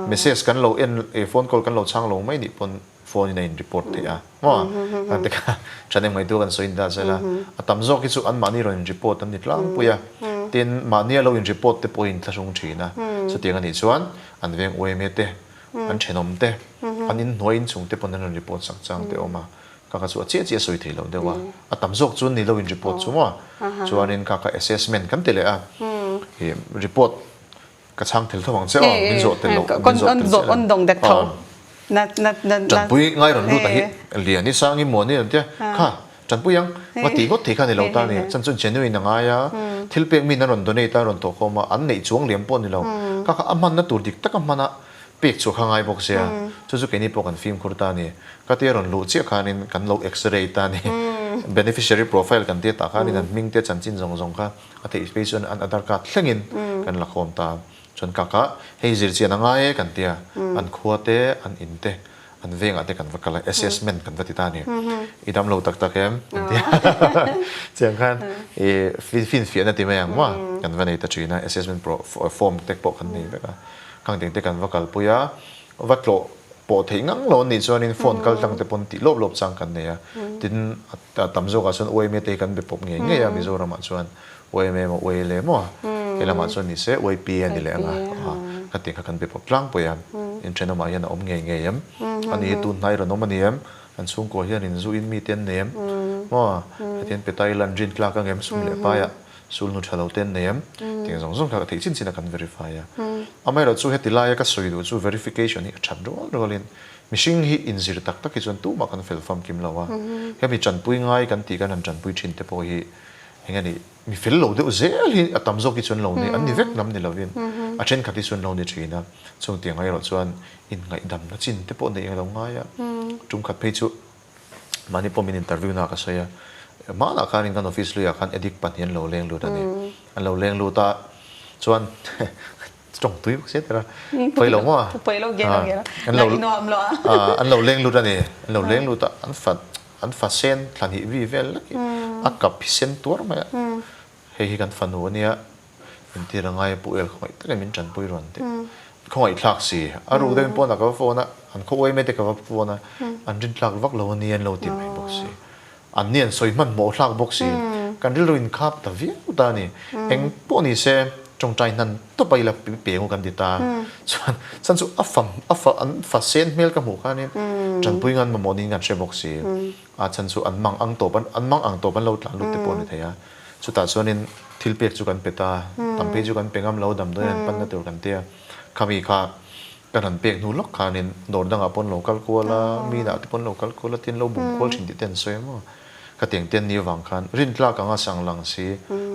Message kan lo en i phone call kan lo chhang lo mai nih pawn phone in a in report theih a maw? Kan ti kha thahnem ngaihtuah kan sawi in ta zel a, a tam zawk hi chu anmahni rawn in report an ni tlangpui a, tin mahni a lo in report te pawhin thlahrung thin a, chutiang anih chuan an veng uaime te, an thenawm te, an inhnuai inchung te pawn an rawn report sak chang te awm a, kha kha chu a chiah chiah sawi thei lo deuh a, a tam zawk chu ni lo in report chu maw? Chuanin kha kha assessment kan ti leh a, ih report Ka chhang tel tho ang che aw, min zawh tel loh, min zawh tel che lo. Tanpui ngai rawn lut a hi lian i sang i muan i an tia, kha tanpui ang va tih ngawt thei kha ni lo ta ni, chan chuan genuine a ngai a, thil pek min an rawn donate a, rawn tawhkhawm a, an neih chuang liam pawh ni lo, kha kha a hmanna tur dik taka hmana pek chhuah kha ngai bawk sia, chu chu keini pawh kan fimkhur ta ni, ka tia rawn luh chiah khanin kan lo x-ray ta ni, beneficiary profile kan tia tah khanin an hming te chanchin zawng zawng kha. A theih phei chuan an Aadhaar card thlengin kan la khawm ta. Chuan kaka hei zir chian a ngai e kan tia, an khua te, an in te, an vengah te kan va kal a, assessment kan va ti ta a ni. I dam lo tak tak em? Kan tia. Chiang khan i finfiahna ti mai ang maw? Kan va nei ta thin a, assessment form te pawh kan nei vek a. Khang ding te kan va kalpui a, va tlawh pawh theih ngang lo an nih chuanin phone kal tlang te pawn tih lawp lawp chang kan nei a. Tin, a tam zawkah chuan YMA te hi kan be pawp ngei ngei a, Mizoramah chuan YMA emaw YLA emaw he lamah chuan ni se YPA a ni leh ang a, ka tih kha kan be pawp tlangpui a. Inthenawmah hian a awm ngei ngei em? Ani hi tun hnai rawn awm a ni em? An chhungkua hian inzu in mite an nei em? Maw? Hetiang pe ta ila an rin tlak ang em? Sum leh paiah. Sulhnu tha lo te an nei em? Tiang zawng zawng kha ka theih chin chin a kan verify a. Amaherawhchu heti laia ka sawi duh chu verification hi a that rual rualin mihring hi inzir tak tak hi chuan tumah kan fel famkim lo a. Hemi tanpui ngai kan tih kan han tanpui thin te pawh hi eng nge ni mi fel lo deuh zel hi a tam zawk hi chuan lo ni an ni vek lam ni lovin a thenkhat hi chuan lo ni thin a. Chung tiang erawh chuan inngaihdamna chin te pawh neih a lo ngai a. Tum khat phei chu Mahni pawh min interview na ka sawi a, hmanah khanin kan office luiah khan addict pahnih an lo leng lut a ni. An lo leng lut a, chuan tawng tui bawk sia tira, pawi lo maw a? Pawi lo ge lo ge lo, ngaihnuam lo a. An lo leng lut a ni, an lo leng lut a, an fa an fa sen thla hnih vi vel lek hi a kap hi sen tuar mai a, hei hi kan fanu a nia, Entir a ngai a pu el khawngaih takin min tanpui rawn teh. Khawngaih thlak si. A ruk deuhin pawnah ka va phone a, an khaw uai mai te ka va phone a, an rin tlak vak lo a ni an lo ti mai bawk si. An ni an sawi hmanhmawh thlak bawk si. Kan rilru in khap ta viau ta a ni. Eng pawh ni se tawngtai hnan tawp a ila peng u kan ti ta. Chuan chhan chu a fa a fa an fa sen hmel ka hmuh khanin tanpui ngan mamawh niin kan hre bawk si. A chhan chu an mang ang tawp an mang ang tawp an lo tlan lut te pawh a ni thei a. Chutah chuanin thil pek chu kan pe ta, tam phei chu kan pe ngam lo, damdawi an panna tur kan tia. Khami kha kan han pek hnu lawk khanin dawr dangah pawh an lo kal kual a, minah te pawh an lo kal kual a, tin lo bum kual thin tih te an sawi a maw. Ka tiang te an ni avang khan rintlak anga sang lang si,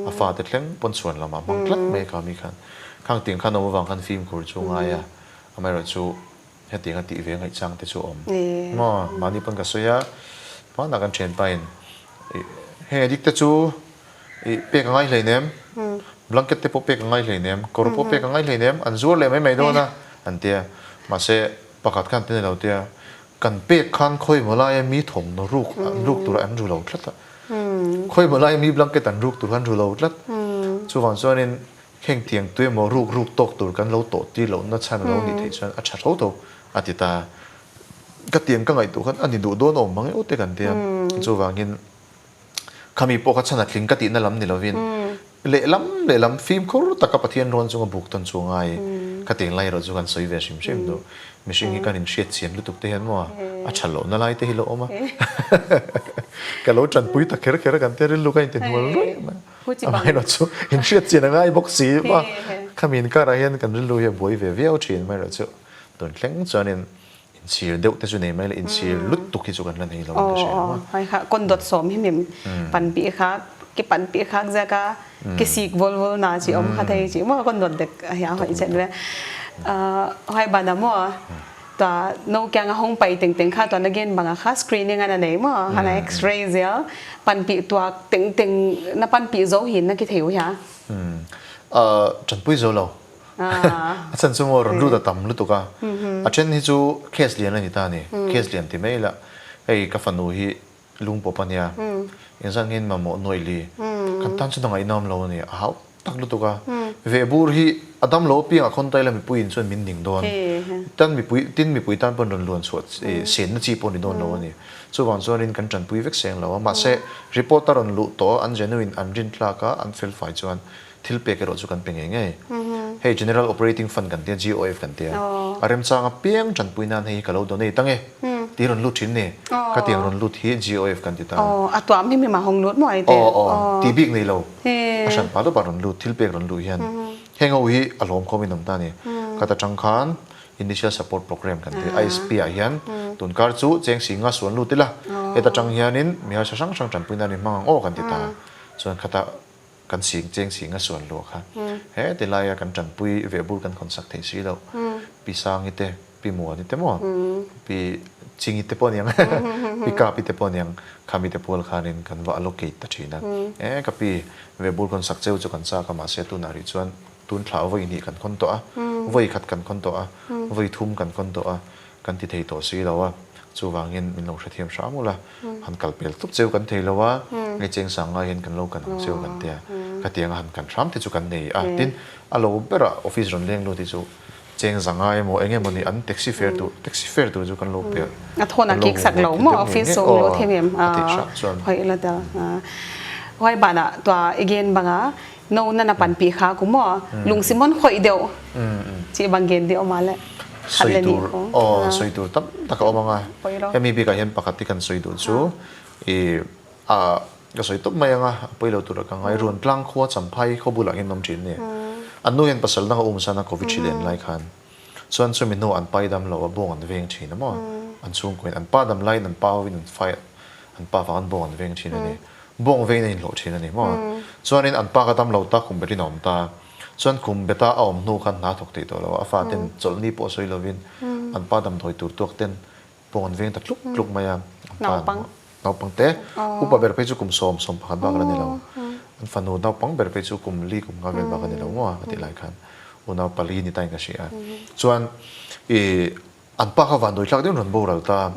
a fate thleng pawn chhuan lamah hmang tlat mai khami khan. Khang tiang khan awm avang khan fimkhur chu ngai a, amaherawhchu Hetiang a tih ve ngaihchang te chu a awm. Maw? Mahni pawn ka sawi a, hmanah kan thianpa in ih heng edik te chu ih pek a ngai hleinem, blanket te pawh pek a ngai hleinem, kawr pawh pek a ngai hleinem, an zuar leh mai mai dawn a an ti a. Mahse pakhat khan ti ni lo tia, kan pek khan khawi maw laia mi thawmhnaw ruk an ruk tur an ru lo tlat a, khawi maw laia mi blanket an ruk tur an ru lo tlat. Chuvang chuanin Heng tiang tuemaw ruk ruk tawk tur kan lo tawh tir lohna chhan a lo nih theih chuan a tha tho tho a ti ta. Ka tiang ka ngaihtuah khan a ni duh dawn awm mang eo te kan tia. Chuvangin khami pawh kha chhan a tling ka tihna lam ni lovin lehlam lehlam fimkhur taka Pathian rawn chunga buk tawn chu a ngai. Ka tiang lai erawh chu kan sawi ve hrim hrim duh. Mihring hi kan inhriat chian lutuk te hian maw a tha lohna lai te hi lo awm a. Ka lo tanpui ta kher kher a kan tia rilru ka intihnual ruih mai. Amaherawh chu inhriat chian a ngai bawk si a, khami inkarah hian kan rilru hi a buai ve viau thin amaherawh chu tun thleng chuanin inchhir deuh te chu nei mai la inchhir lutuk hi chu kan la nei lo in ka hria a. Aw kha kawn dawt sawm hi mim pan pih kha ke pan pih khak zek a ke sik vawl vawl na chi awm kha thei chi maw kawn dawt dek a hiang hawi chet ve hai ban a maw Tua no kiang a hong pai teng teng kha tua na gen banga kha screening an a nei maw hana x-ray zel pan pi tuak teng teng na pan pi zo hin na ki thei u hia. Tanpui zo lo. A chan chu maw rawn lut a tam lutuk a. A then hi chu case lian a ni ta a ni. Case lian ti mai la hei ka fanu hi Lung pawp a nia. Engzat nge in mamawh nuaih li? Kan tan chuan a ngaihnawm lo a ni. A hau tak lutuk a. Vehbur hi a dam lo apiangah khawn taila mipui in chuan min ning dawn. Tan mipui, tin mipui tan pawn rawn luan chhuah senna chi pawh a ni dawn lo a ni. Chuvang chuanin kan tanpui vek seng lo a. Mahse, report a rawn luh tawh a, an genuine, an rintlak a, an felfai chuan Thil pek erawh chu kan pe ngei ngei. Hei General Operating Fund kan tia, GOF kan tia. A remchang apiang tanpui nan hei hi ka lo donate ang e tih rawn lut thin ni. Ka tiang rawn lut hi GOF kan ti ta. A tuam hi mi mah hawng lut maw ai te? Aw aw, tih bik nei lo. A hran pah deuh ah rawn lut, thil pek rawn luh hian heng ho hi a lawm khawm in awm ta ni. Ka ta tang khan Initial Support Program kan ti, ISP ah hian tunkar chu cheng si nga suan lut ila, heta tang hianin mi harsa hrang hrang tanpui nan i hmang ang aw kan ti ta. Chuan khata Kan sing cheng sing a suan luah kha. He ti laia kan tanpui ve bur kan khawn sak thei si loh. Pi Sangi te, Pi Muani te maw, Pi Chingi te pawh aniang, Pi Kapi te pawh aniang, khami te pual khanin kan va allocate ta thin a. E ka pi ve bur khawn sak cheu chu kan chak a, mahse tunah rih chuan tun thla vawi hnih kan khawn tawh a, vawi khat kan khawn tawh a, vawi thum kan khawn tawh a, kan ti thei tawh si lo a, chuvangin min lo hrethiam hram ula, han kal pel tawp cheu kan thei lo a, hei cheng sang ngai hian kan lo kan ang cheu kan tia, khatianga han kan hram te chu kan nei a, tin a lo berah office rawn leng lut hi chu cheng za ngai emaw eng emaw ni an taxi fare tur taxi fare tur chu kan lo pel a thawn a kik sak lo maw office zawng lut hi em a tih hram chuan hawi la tel huai banah tua again banga No na na pan pi kha ku maw lung si mon khawih deuh chi bang gen deuh ma le khat le ni ko aw sawi tur tam tak a awm anga hemi bikah hian pakhat hi kan sawi duh chu i a. Ka sawi tawp mai ang a, a pawi lo tura ka ngai. Ruantlang khua Champhai khaw bulah hian an awm thin a ni. An nu hian pasal dang a um san a Covid hri len lai khan. Chuan chumi hnuah an pai dam lo a, bawng an veng thin a maw? An chhungkuain an pa dam laiin an pa hovin an fai an pa vang an bawng an veng thin a ni. Bawng vengin an inhlawh thin a ni maw? Chuanin an pa kha dam lo ta kum betin a awm ta. Chuan kum beta a awm hnu khan hna thawk thei tawh lo a, a faten chawlhni pawh sawi lovin an pa damdawi tur tuak ten Pawng an veng ta tluk tluk mai a. Naupang. Naupang te. Upa ber phei chu kum 10, 11 bak la ni lo. An fanu naupang ber phei chu kum li kum nga vel bak a ni lo maw a tih lai khan. Unau pali ni tain ka hria a. Chuan i an pa kha vanduai thlak deuhin rawn boral ta.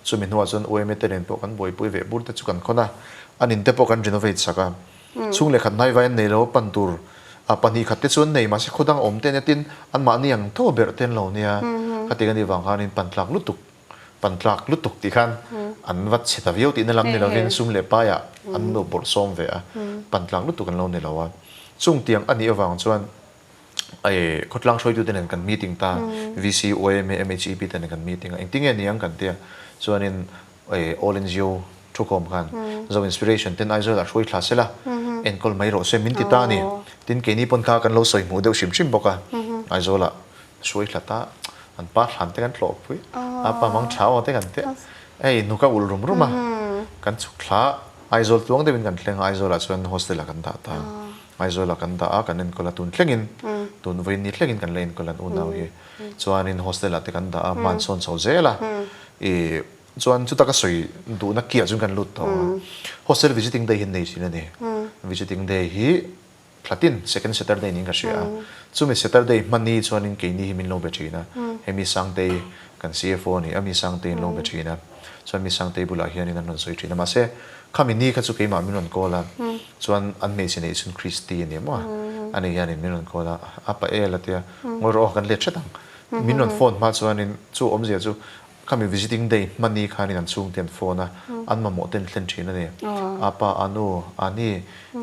Chumi hnuah chuan UMA te nen pawh kan buaipui ve bur te chu kan khawn a. An in te pawh kan renovate sak a. Chhung leh khat hnai vai an nei lo a, pan tur a pahnih khat te chu an nei mahse khaw dang awm te ania tin anmahni ang tho berh te an lo nia. Khatiang a nih vang khanin pan tlak lutuk, pan tlak lutuk tih khan an va chhe ta viau tihna lam ni lovin sum leh paiah an lo bawrh sawm ve a, pan tlak lutuk an lo ni lo a. Chung tiang a nih avang chuan khawtlang hruaitute nen kan meeting ta, VC, YMA, MHEP te nen kan meeting a, engtinge niang kan tia chuanin All NGO thukhawm khan Zo Inspiration ten Aizawl ah hruai thla sela enkawl mai rawh se min ti ta a ni. Tin keini pawn kha kan lo sawi hmuh deuh hrim hrim bawk a, Aizawl ah hruai thla ta an pa thlan te kan tlawh pui a, pa mang tha aw te kan ti a, hei nuka ulh rum rum a, kan chhuk thla Aizawl tluang deuhin kan thleng a, Aizawl ah chuan hostel ah kan dah ta. Aizawl ah kan dah a, kan enkawl a, tun thlengin, tun vawiin ni thlengin kan la enkawl an unau hi. Chuanin hostel ah te kan dah a, hman sawn chho zel a, ih chuan chuta ka sawi duhna kiah chuan kan lut tawh a. Hostel visiting day hi an nei thin a ni. Visiting day hi thlatin second Saturday niin ka hria a. Chumi Saturday hmani chuanin keini hi min lo be thin a, hemi Sangtei kan CFO a ni a, mi Sangtei an lo be thin a. Chuan mi Sangtei bulah hianin an rawn sawi thin a, mahse khami ni kha chu keimah min rawn call a, chuan an hmeichhe neih chhun Christy a ni maw? Ani hianin min rawn call a, a pa el a tia, ngawi rawh aw kan let hret ang. Min rawn phone hma chuanin chu awmzia chu khami visiting day hmani khanin an chhungte an phone a, an mamawh te an thlen thin a ni. A pa, a nu, a ni,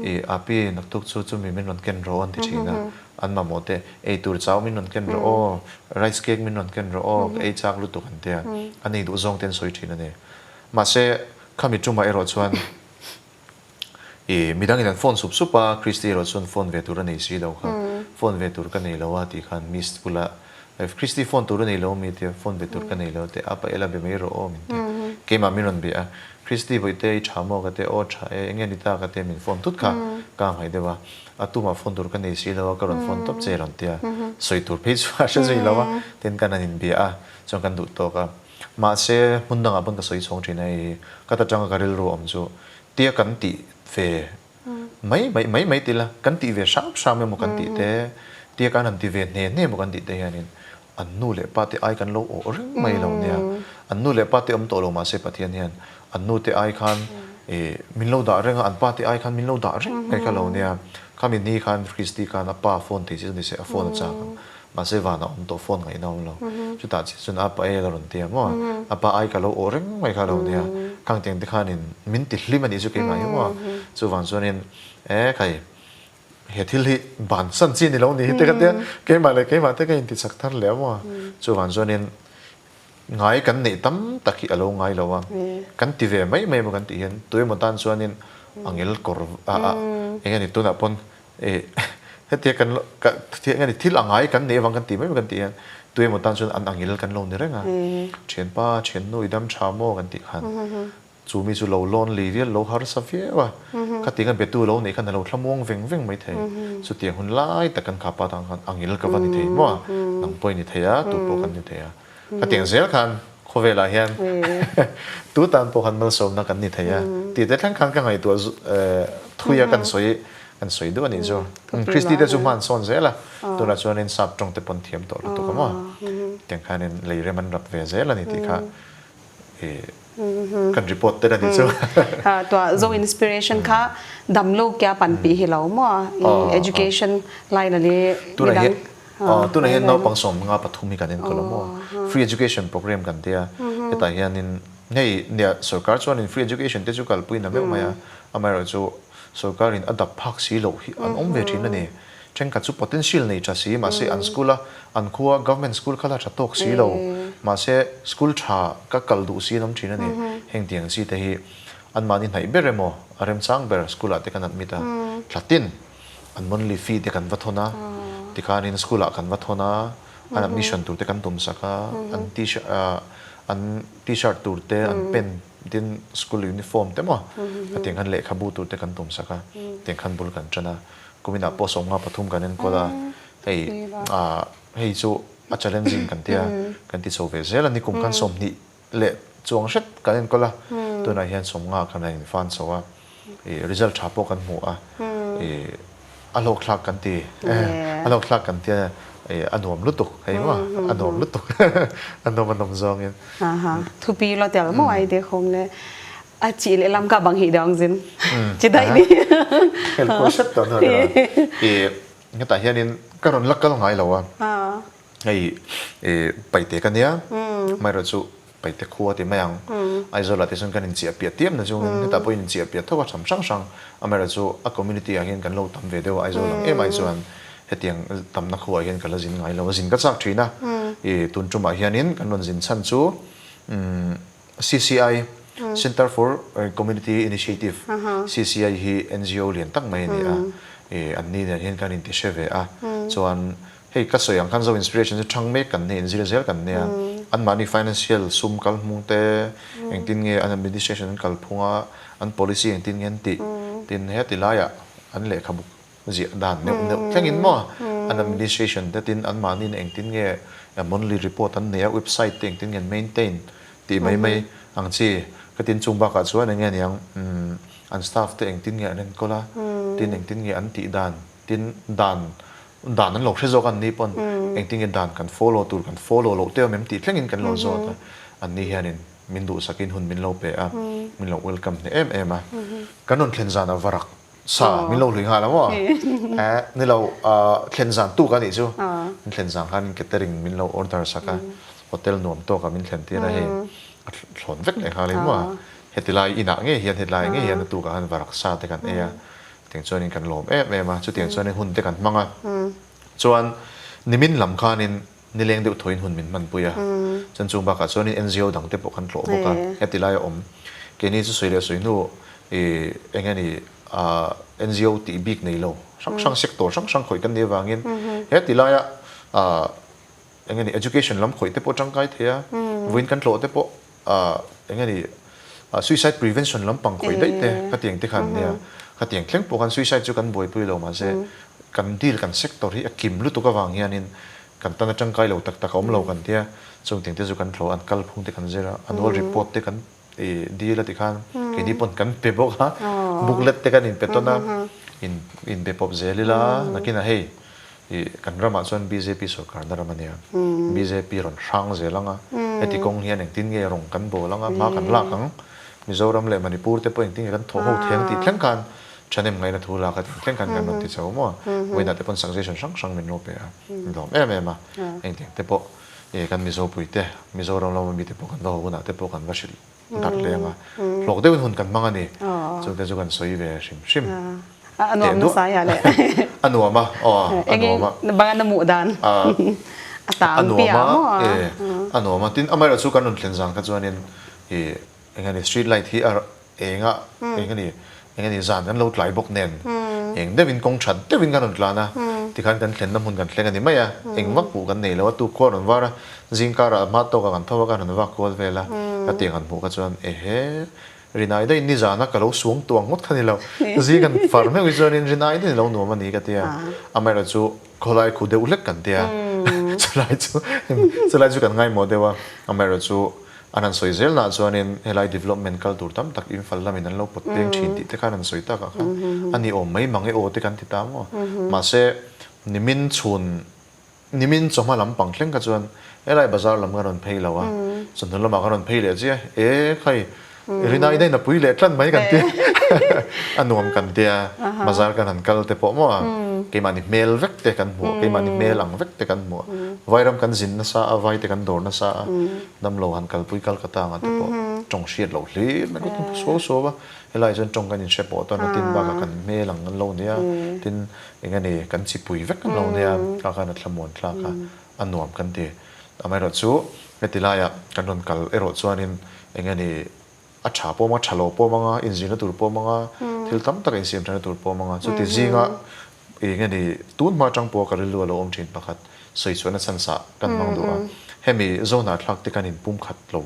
i a pi naktuk chu chumi min rawn ken rawh aw an ti thin a, An mamawh te, ei tur chau min rawn ken rawh aw, rice cake min rawn ken rawh aw, ka ei chak lutuk an tia, an ei duh zawng te an sawi thin a ni. Mahse, khami tumah erawh chuan i midangin an phone sup sup a, Christy erawh chuan phone ve tur a nei si lo kha, phone ve tur ka nei lo a tih khan Miss bula Christy phone tur a nei lo mi tia, phone ve tur ka nei lo te, a pa ela be mai rawh aw min ti. Keimah min rawn bia a, Christy bawihte i tha maw ka tia, aw tha e, enge ni ta ka tia min phone tut kha ka hmaih deuh a. A tumah phone tur ka nei si lo a, ka rawn phone tawp che rawn tia sawi tur phei chu a hre zui lo a, tin kan han inbia a, chuan kan duh tawk a. Mahse, hmun dangah pawn ka sawi chhawng thin a, hei ka ta tanga ka rilru awm chu tia kan tih ve mai mai mai mai tila, kan tih ve hram hram emaw kan tih te, tia kan han ti ve hne hne emaw kan tih te hianin an nu leh pa te ai kan lo awh reng mai lo nia. An nu leh pa te awm tawh lo mahse Pathian hian an nu te ai khan ih min lo dah reng a, an pa te ai khan min lo dah reng mai kha lo nia. Khami ni khan Christy khan a pa phone thei chi chu ni se a phone a chak ang. Mahse vanah awm tawh phone ngaihna awm lo. Chutah chiah chuan a pa e la rawn ti a maw. A pa ai ka lo awh reng mai kha lo nia. Khang tiang te khanin min ti hlim a nih chu keimah hi maw. Chuvang chuanin e khai He thil hi bansan chi ni lo ni hi te ka tia, keimah leh keimah te ka inti chak thar leh a maw? Chuvang chuanin ngai kan neih tam tak hi a lo ngai lo a, kan ti ve mai mai emaw kan tih hian tuemaw tan chuanin a ngel kawr a a eng nge ni tunah pawn ih hetia kan ka eng nge ni thil a ngai kan neih avang kan ti mai mai kan tih hian tuemaw tan chuan an angel kan lo ni reng a, thianpa thiannu i dam tha maw kan tih khan Chu mi chu lo lonely vial lo harsa viau a, khatiang a betu lo neih khan a lo thlamuang veng veng mai thei. Chutiang hun lai tak kan khapa tang khan angil ka va ni thei maw a, nang pawh i ni thei a, tu pawh kan ni thei a. Khatiang zel khan khawvelah hian tu tan pawh khan malsawmna kan ni thei a tih te thleng khan ka ngaihtuah thui a kan sawi kan sawi duh a nih chu. Christy te chu hman sawn zel a, tunah chuanin sap tawng te pawn thiam tawh lutuk a maw. Tiang khanin lei rem an rap ve zel a ni tih kha kan report tel a ni chu. Tua Zo Inspiration kha damlo kia pan pi hi lo maw education line a li midang. Tuna hian naupang 53 hi kan enkawl a maw. Free education program kan tia hetah hianin hei nia sorkar chuanin free education te chu kalpui na meuh mai a, amaherawhchu sorkarin a dap phak si loh hi an awm ve thin a ni. Thenkhat chu potential nei tha si, mahse an school a, an khua government school kha la tha tawk si lo, mahse school tha ka kal duh si an awm thin a ni. Heng tiang chi te hi. Anmahni hnaih ber emaw a remchang ber school ah te kan admit a, thlatin an monthly fee te kan va thawn a, tikhanin school ah kan va thawn a, an admission tur te kan tum sak a, an t-shirt an t-shirt tur te an pen tin school uniform te maw hetiang khan lehkhabu tur te kan tum sak a, tiang khan bul kan tan a, kuminah pawh 53 kan enkawl a, hei hei chu a challenging kan tia kan ti chho ve zel a, nikum khan 20 leh chuang hret kan enkawl a, tunah hian 50 khan a infan chho a, ih result tha pawh kan hmu a, ih a hlawkthlak kan ti, a hlawkthlak kan tia ih a nuam lutuk hei maw, a nuam lutuk a nuam a nawm zawngin. Aha, thupi lo tel maw ai te khawm le a chi leh lam ka bang hi dawng zin chi daih ni. Hel kual hrep tawh hnu a ih hetah hianin ka rawn la kal ngai lo a. Hei Paite ka nia, amaherawh chu Paite khua ti mai ang. Aizawl ah te chuan kan inchiah piah tiam na chungin hetah pawh inchiah piah tho a tham hrang hrang. Amaherawh chu a community ah hian kan lo tam ve deuh a, Aizawl ang em ai chuan hetiang tamna khuaah hian ka la zin ngai lo a, zin ka chak thin a. Ih tun tumah hianin kan rawn zin chhan chu CCI, Centre for Community Initiative, CCI hi NGO lian tak mai a ni a, ih anni nen hian kan inti hre ve a, chuan Hei ka sawi ang khan Zo Inspiration chu thang mek kan nia, inzir zel kan nia. Anmahni financial sum kal hmung te, engtin nge an administration an kal phung a, an policy engtin nge an tih, tin heti laiah an lehkhabu ziah dan neuh neuh thlengin maw an administration te tin anmahni in engtin nge monthly report an nei a, website te engtin nge an maintain tih mai mai ang chi. Ka tin chung bakah chuan eng nge niang an staff te engtin nge an enkawl a, tin engtin nge an tih dan Tin, dan dan an lo hre zawk a, anni pawn engtin nge dan kan follow tur kan follow loh teuh em tih thlengin kan lo zawt a, anni hianin min duhsakin hun min lo pe a, min lo welcome hneh em em a. Kan rawn thlen zan a varak sa min lo hlui nghal a maw? Eh, ni lo, thlen zan tuk a nih chu. Min thlen zan khan catering min lo order sak a, hotel nuam tawkah min thlen tir a, hei a thlawn vek leh nghal in maw? Heti lai inah ngei hian, hetlai ngei hian a tukah khan varak sa te kan ei a. Tiang chuanin kan lawm em em a, chutiang chuanin hun te kan hmang a. Chuan nimin lam khanin nileng deuh thawiin hun min hmanpui a. Chuan chung bakah chuanin NGO dang te pawh kan tlawh bawk a, heti laia awm. Keini chu sawi leh sawi hnu ih eng nge ni ah NGO tih bik nei lo hrang hrang sector hrang hrang khawih kan nih avangin heti laia ah eng nge ni education lam khawih te pawh tangkai thei a, vawiin kan tlawh te pawh ah eng nge ni ah suicide prevention lampang khawih daih te khatiang te khan nia khatiang thleng pawh khan suicide chu kan buaipui lo mahse kan deal kan sector hi a kim lutuk avang hianin kan tan a tangkai lo tak tak a awm lo kan tia chungtiang te chu kan tlawh an kalphung te kan zir a annual report te kan ih deal a ti khan keini pawn kan pe bawk a booklet te kan inpe tawn a in inbe pawp zel ila nakinah hei Ih, kan ramah chuan bjp sorkarna ram a nia. Bjp rawn hrang zel ang a, heti kawng hian engtin nge rawng kan bawl ang a, hma kan lak ang. Mizoram leh Manipur te pawh engtin nge kan thawh ho theng tih thleng khan thahnem ngaihna thu lak a tih thleng khan kan rawn ti chho maw. Vawiinah te pawn suggestion hrang hrang min lo pe a, min lawm em em a. Engtiang te pawh ih kan Mizopui te, Mizoram lama mite pawh kan va haw hunah te pawh kan va hrilh darh leng a, hlawk deuhin hun kan hmang a ni. Chungte chu kan sawi ve hrim hrim. A nuam nasa ya le. A nuam a, aw a nuam a. Bang a muh dan. A tam pi a maw. A nuam a, tin amaherawh chu kan rawn thlen zan kha chuanin i eng ani street light hi a eng a, eng ani eng ani zan kan lo tlai bawk nen eng deuhin kawng that deuhin kan rawn tlan a, tikhan kan thlenna hmun kan thleng a ni mai a, eng vak hmuh kan nei lo a, tu khua rawn var a, zingkarah hma tawkah kan tho a kan rawn vak kual vel a, ka tiang han hmuh kha chuan ehe Rinai daih nizana ka lo suang tuang ngawt kha ni lo. Zing kan far meuh hi chuanin Rinai daih lo nuam a ni ka ti a. Amaherawh chu khawlai khu deuh hlek kan ti a. Chulai chu chulai chu kan ngaimawh deuh a. Amaherawh chu an han sawi zel naah chuanin helai development kal tur tam tak Imphal lamin an lo pawt peng thin tih te khan an sawi takah khan a ni awm mai mang e aw te kan ti ta maw. Mahse nimin chhun Nimin chawhma lam pang thleng kha chuan helai bazar lam ka rawn phei lo a, chawhnu lamah ka rawn phei leh chiah e khai Rinai daih na pui leh tlan mai kan tia a nuam kan tia bazar kan han kal te pawh maw a keimahni hmel vek te kan hmuh keimahni hmel ang vek te kan hmuh vairam kan zin nasa a vai te kan dawr nasa a damlo han kalpui kal ka tang a te pawh tawng hriat loh hlir mai ka suau suau a helai chuan tawng kan inhre pawh tawn a tin bakah kan hmel ang an lo nia tin Eng a ni, kan chipui vek an lo nia, kha khan a thlamuan thlak a, a nuam kan ti. Amaherawhchu, heti laiah kan rawn kal erawh chuanin eng a ni, A tha pawh anga, tha lo pawh anga, inzirna tur pawh anga, thil tam tak insiam thatna tur pawh anga, chuti zinga eng nge ni tun hma atang pawha ka rilru a lo awm thin pakhat sawi chhuahna chance ah kan hmang duh a. Hemi Zohnah thlak te kan inpumkhat lo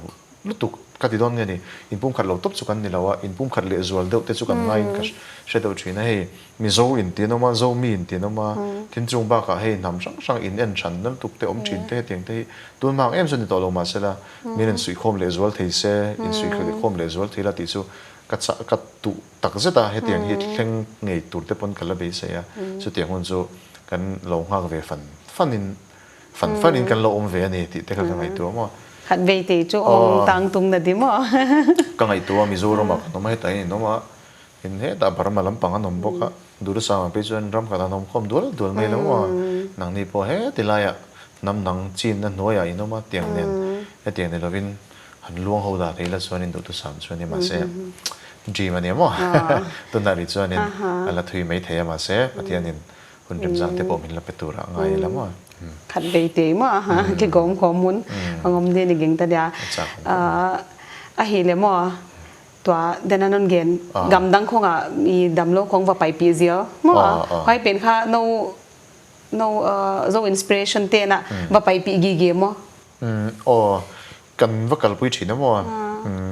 lutuk ka ti dawn nge ni, inpumkhat lo tawp chu kan ni lo a, inpumkhat leh zual deuh te chu kan ngaiin ka hre deuh thin a, hei Mizo inti an awm a, Zomi inti an awm a, thil chung bakah hei hnam hrang hrang in en hran na lutuk te awm thin te hetiang te hi tun hma ang em chu ni tawh lo mahsela min insuihkhawm leh zual thei se, insuihkhawm leh zual thei la tih chu ka chah ka duh tak zet a, hetiang hi thleng ngei tur te pawn ka la beisei a, chutiang hun chu kan lo nghak ve fan fan in fan fan in kan lo awm ve a ni tih te kha ka ngaihtuah maw. Khat vei te chu awm tang tung na di maw. Ka ngaihtuah a Mizoram ah kan awm a hetah hian in awm a, In hetah Burma lampang an awm bawk a, Duhthusam ang phei chuan ram khat an awm khawm dual dual mai lo a, nangni pawh heti laiah hnam dang chinna hnuaiah in awm a, tiang nen hetiang ni lovin han luang ho dah thei la chuanin Duhthusam chu a ni mahse dream a ni maw? Tunah rih chuanin a la thui mai thei a mahse Pathianin hun remzang te pawh min la pe turah ngai ila maw? Khat vei tei maw? Ki gawm khawm hun a ngawm ni ni ging ta nia a hi le maw? Tua den an on gen gam dang khong ah i dam lo khong va pai pi zial mo hoi pen kha no no zo inspiration te na va pai pi gi ge mo. Aw kan va kalpui thin a maw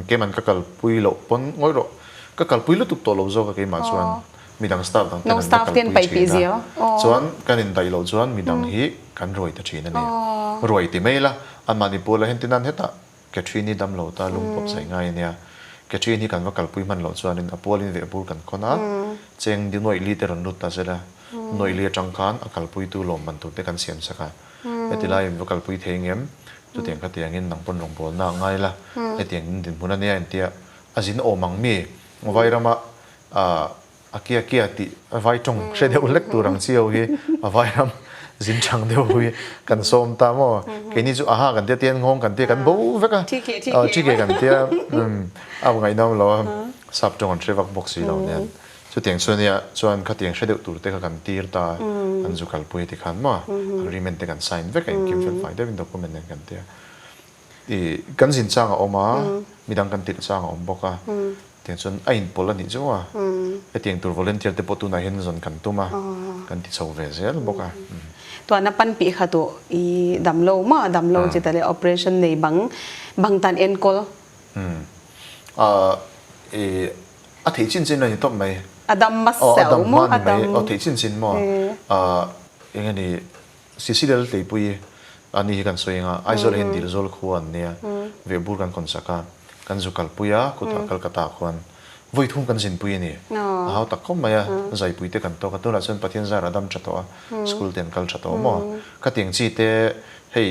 keiman ka kalpui loh pawn ngawi rawh ka kalpui lutuk tawh lo zawk a keimah chuan midang staff dang ten an va kalpui thin a chuan kan indaih loh chuan midang hi kan ruai ta thin a ni ruai ti mai ila anmahni pawh la hentin an hetah Catherine-i dam lo ta lung pawp chai ngai a nia. Catherine hi kan va kalpui hman loh chuanin a pualin veh bur kan khawn a, cheng di nuaih li te rawn lut ta zela, nuaih li atang khan a kalpuitu lawm man tur te kan siam sak a. Heti laiin va kalpui thei ngem, chutiang khatiangin nang pawn rawngbawlna a ngai la, hetiang in dinhmun a nia entia a zin awm ang mi, Vairama ah A kia kia tih vai tawng hre deuh hlek tur ang chi ho hi a vai ram zin chang deuh ho hi kan sawm ta maw? Keini chu aha kan tia tian nghawng kan tia kan bo vek a, thike kan tia a ngaihnawm lo a, sap tawng an hre vak bawk si lo nen chutiang chu ania chuan khatiang hre deuh tur te kha kan tir ta an zu kalpui ti khan maw agreement te kan sign vek a inkim fel fai deuhin document nen kan tia i kan zin chang a awm a midang kan tirh chang a awm bawk a. Tiang chuan a inpawlh a nih chu a, hetiang tur volunteer te pawh tunah hian zawn kan tum a, kan ti chho ve zel bawk a. Tuahna pan pih kha tu i dam lo maw, dam lo chi ta le operation nei bang bang tan enkawl. I a theih chin chin a ni tawp mai. A dam hmasa maw? A dam hma ni mai, aw theih chin chin maw? Eng nge ni Cecilia Laltleipuii a ni hi kan sawi anga Aizawl ah hian Dilzawl khua an nia, Vehbur kan kawn sak a, kan zu kalpui a, kutah Calcutta ah khuan vawi thum kan zinpui a ni. A hau tak khawp mai a, zaipui te kan tawk a, tunah chuan Pathian zarah dam tha tawh a, school te an kal tha tawh maw? Khatiang chi te hei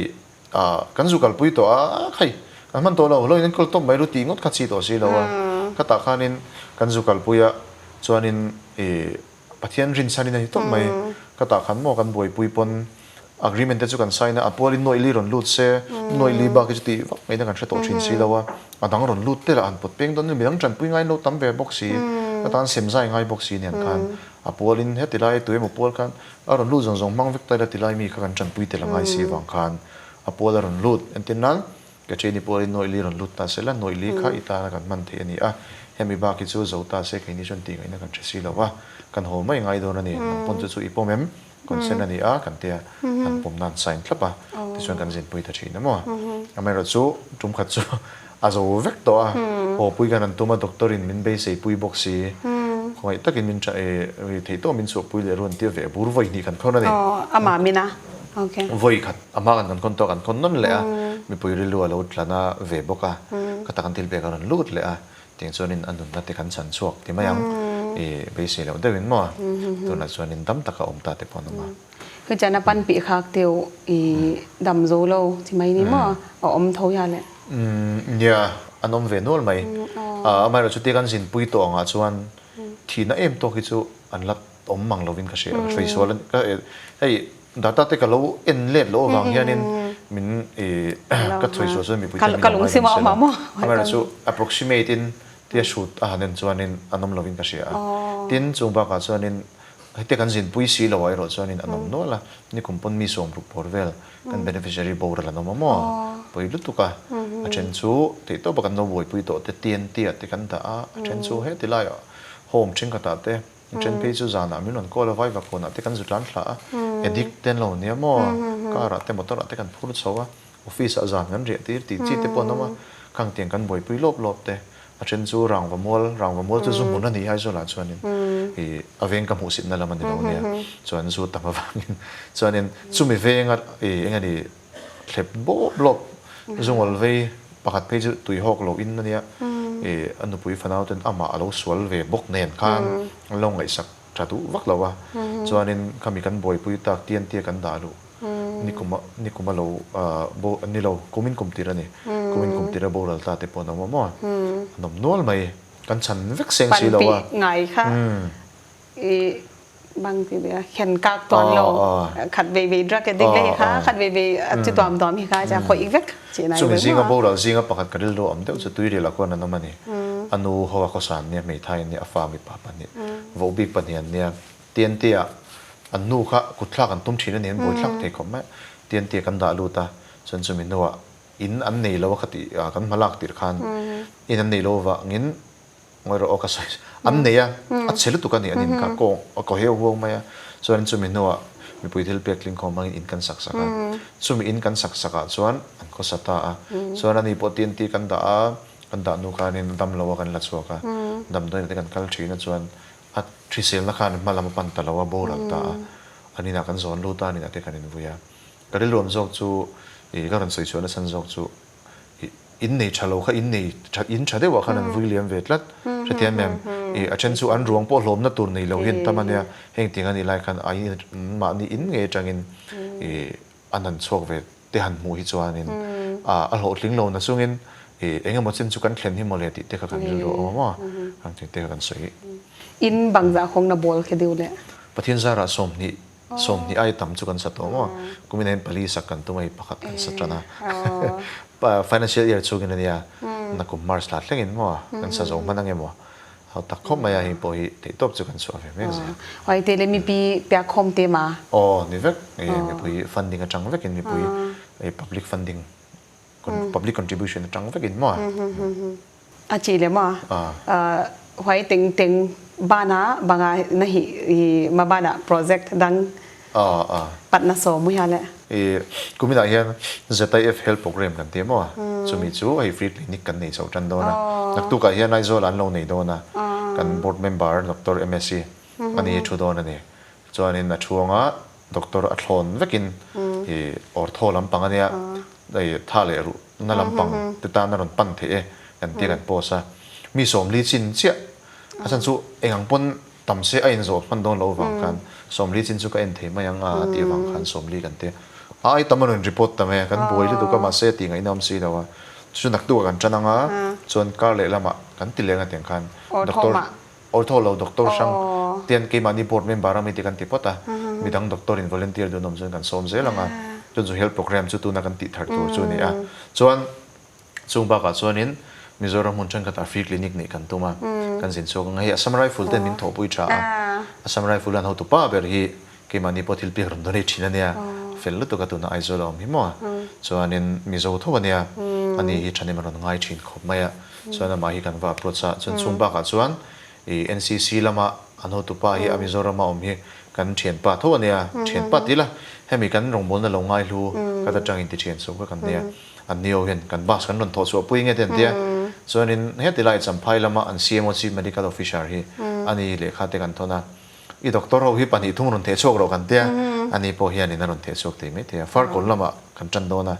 ah kan zu kalpui tawh a, hei kan hman tawh lo, lo in enkawl tawp mai ru tih ngawt kha chi tawh si lo a, khatah khanin kan zu kalpui a, chuanin ih Pathian rinchhan in a ni tawp mai. Ka tah khan maw kan buaipui pawn agreement te chu kan sign a, a pualin nuaih li rawn lut se, nuaih li bak hi chu tih vak mai na kan hre tawh thin si lo a, a dang rawn lut te lah han pawt peng dawn in midang tanpui ngai lo tam ve bawk si, ka tan sem zai ngai bawk si nen khan a pualin heti lai tu emaw pual khan a rawn lut zawng zawng hmang vek ta ila ti lai mi kha kan tanpui tel a ngai si vang khan a pual a rawn lut entir nan Ka ṭhiani pawhin Nawih li rawn lut ta se la, Nawih li kha i tana kan hman theih a ni a, hemi bak hi chu zo ta se keini chuan tih ngaihna kan hre si lo va, kan haw mai ngai dawn a ni, nang pawn chu chu i pawm em? Consent a ni a, kan tia an pawmna an sign thlap a, tichuan kan zinpui ta ṭhin a maw? Amaherawhchu chu tum khat chu a zo vek tawh a, haw pui khan an tum a, doctor in min beiseipui bawk si, khawngaih takin min ṭha theih tawh min chhuahpui leh ruan tia veh bur vawi hnih kan khawn a ni. Aw, amah min a. Vawi khat a hma kan kan khawn tawh a, kan khawn nawn leh a, mipui rilru a lo tla na ve bawk a, ka tak an thil pek a rawn lut leh a, tiang chuanin a nunna te kan chhan chhuak ti mai ang, i beisei loh deuhin maw, tunah chuanin dam taka awm ta te pawh an awm a. Ka chana pan pih khak teu i dam zo lo chi mai ni maw, a awm tho hian le. Nia, an awm ve nual mai. Amaherawhchu chutia kan zinpui tawh angah chuan thihna em tawk hi chu an la awm mang lovin ka hria, ka hruai sual a ni. Ka hei data te ka lo en let loh avang hianin min ih ka thuai sual chuan mipui te min lo ngaidam se la. Amaherawhchu approximate in tia hrut a han en chuanin an awm lovin ka hria a. Tin, chung bakah chuanin. Hetiang kan zinpui si lo ah erawh chuanin an awm nual a, nikum pawn mi sawmruk bawr vel kan beneficiary boral an awm a maw? Pawi lutuk a, a then chu theihtawpa kan lo buaipui tawh te TNT ah te kan dah a, a then chu heti laiah home thenkhatah te, a then phei chu zanah min rawn call a vaiva kawnah te kan zu tlan thla a, addict te an lo nia maw? Car ah te motor ah te kan phur chho a, office ah zan kan riah tir tih chi te pawh an awm a, khang tiang kan buaipui lawp lawp te. A then chu Rangva mual, Rangva mual chu zu hmun a ni Aizawl ah chuanin ih a veng ka hmuhsitna lam a ni lo nia, chuan zu tam avangin chuanin chumi venga ih eng a ni thlep bawp lawp zungawl vei pakhat phei chu tui hawk lo in a nia ih a nupui fanau ten amah a lo sual ve bawk nen khan an lo ngaihsak tha duh vak lo a, chuanin khami kan buaipui tak tian tia kan dah luh nikuma nikuma lo bo ni lo kumin kum tir a ni kumin kum tira boral ta te pawh an awm a maw an awm nual mai kan chhan vek seng si lo a. Panpih ngai kha i bang ti nia khen kak tuan lo khat vei vei drug addict te hi kha khat vei vei chi tuam tuam hi kha cha khawih vek chi nai Chumi zinga boral zinga pakhat ka rilru awm deuh chu tuiril ah khuan an awm a ni a nu ho a khawsan nia hmeithai an nia a fa mipa pahnih vohbik pahnih an nia TNT-ah an nu kha kutthlak an tum thin a ni, an buaithlak thei khawp mai. TNT-ah kan dah lut a, chuan chumi hnuah in an nei lo a kha tih kan hma lak tirh khan in an nei lo avangin ngawi rawh aw ka sawi an nei a, a chhe lutuk a ni an in kha kawng a kaw heu huau mai a, chuan chumi hnuah mipui thil pek tling khawm hmangin in kan sak sak a, chumi in kan sak sakah chuan an khawsa ta a, chuan ani pawh TNT kan dah a, kan dah hnu khanin dam lo a kan la chhuak a, damdawiin te kan kal thin a chuan A hriselna khan hma lam a pan ta lo a, boral ta a. An inah kan zawn lut a, an inah te kan invui a. Ka rilruam zawk chu ih ka rawn sawi chhuahna chhan zawk chu ih in nei tha lo kha in nei tha in tha deuhah khan an vui liam ve tlat. Hrethiam em? Ih a then chu an ruang pawh hlawmna tur nei lo hi an tam a nia. Heng tiang a nih lai khan a in mahni in ngei atangin ih an han chhuak ve te han hmuh hi chuanin a hlawhtling lo na chungin eng emaw chin chu kan thlen hi mawle tih te kha kan rilru a awm a maw? Ang tih te kha kan sawi. In bang zah khawng na bawl khi deuh leh. Pathian zarah 20 20 ai tam chu kan sa tawh maw? Kumin ah hian pali sak kan tum a hei pakhat kan sa tan a. Financial year chungin a nia nakum March thla thlengin maw kan sa zo hman ang emaw? Hau tak khawp mai a, hei pawh hi theihtawp chu kan chhuah ve mek zel. Uai te le mipi piak khawm te ma? Aw ni vek, mipui funding atang vekin mipui public funding public contribution atang vekin maw? A chi le maw? Huai teng teng bana banga na hi ma bana project dang Patna sawm hi a le. I kuminah hian ZIF Health Programme kan ti maw? Chumi chu hei free clinic kan nei chho tan dawn a. Naktukah hian Aizawl an lo nei dawn a. Kan board member Doctor MSc a ni thu dawn a ni. Chuanin a thu anga doctor a thlawn vekin i ortho lampang a nia, i tha leh ruh na lampang te tan a rawn pan theih e kan tia kan post a. Mi 40 chin chiah a chhan chu eng ang pawn Tam se a inzawh hman dawn loh avang khan 40 chin chu ka en thei mai ang a tih avang khan 40 kan ti a. Ai tam a rawn report ta mai a, kan buai lutuk a mahse tih ngaihna awm si lo a. Chu naktuk ah kan tan ang a, chuan kar leh lamah kan ti leh ang a tiang khan doctor ortho lo doctor hrang tian keimahni board member a mi te kan ti phawt a, midang doctor in volunteer duh an awm chuan kan sawm zel ang a, chuan chu health programme chu tuna kan tih thar tur chu a ni a. Chuan Chung bakah chuanin Mizoram hmun thenkhatah free clinic neih kan tum a, kan zin chhuak ang a, hei Assam Rifle ten min thawhpui tha a, Assam Rifle an hotu pa ber hi keimahni pawh thil piak rawn donate thin a nia, fel lutuk a tuna Aizawl a awm hi maw, chuanin Mizo tho a nia, ani hi thahnem a rawn ngai thin khawp mai a, chuan amah hi kan va approach a, chuan chung bakah chuan I NCC lama an hotupa hi a Mizorama awm hi kan thianpa tho a nia, thianpa ti ila hemi kan rawngbawlna lo ngai hlu ka ta tangin ti thian chho kha kan nia, an ni ho hian kan bus kan rawn thawh chhuah pui nge te an tia, chuanin heti lai Champhai lama an CMO Chief Medical Officer hi a ni lehkha te kan thawn a, i doctor ho hi pahnih thung rawn theh chhuak rawh kan tia, ani pawh hianin a rawn theh chhuak thei maithei a, Farkawn lamah kan tan dawn a,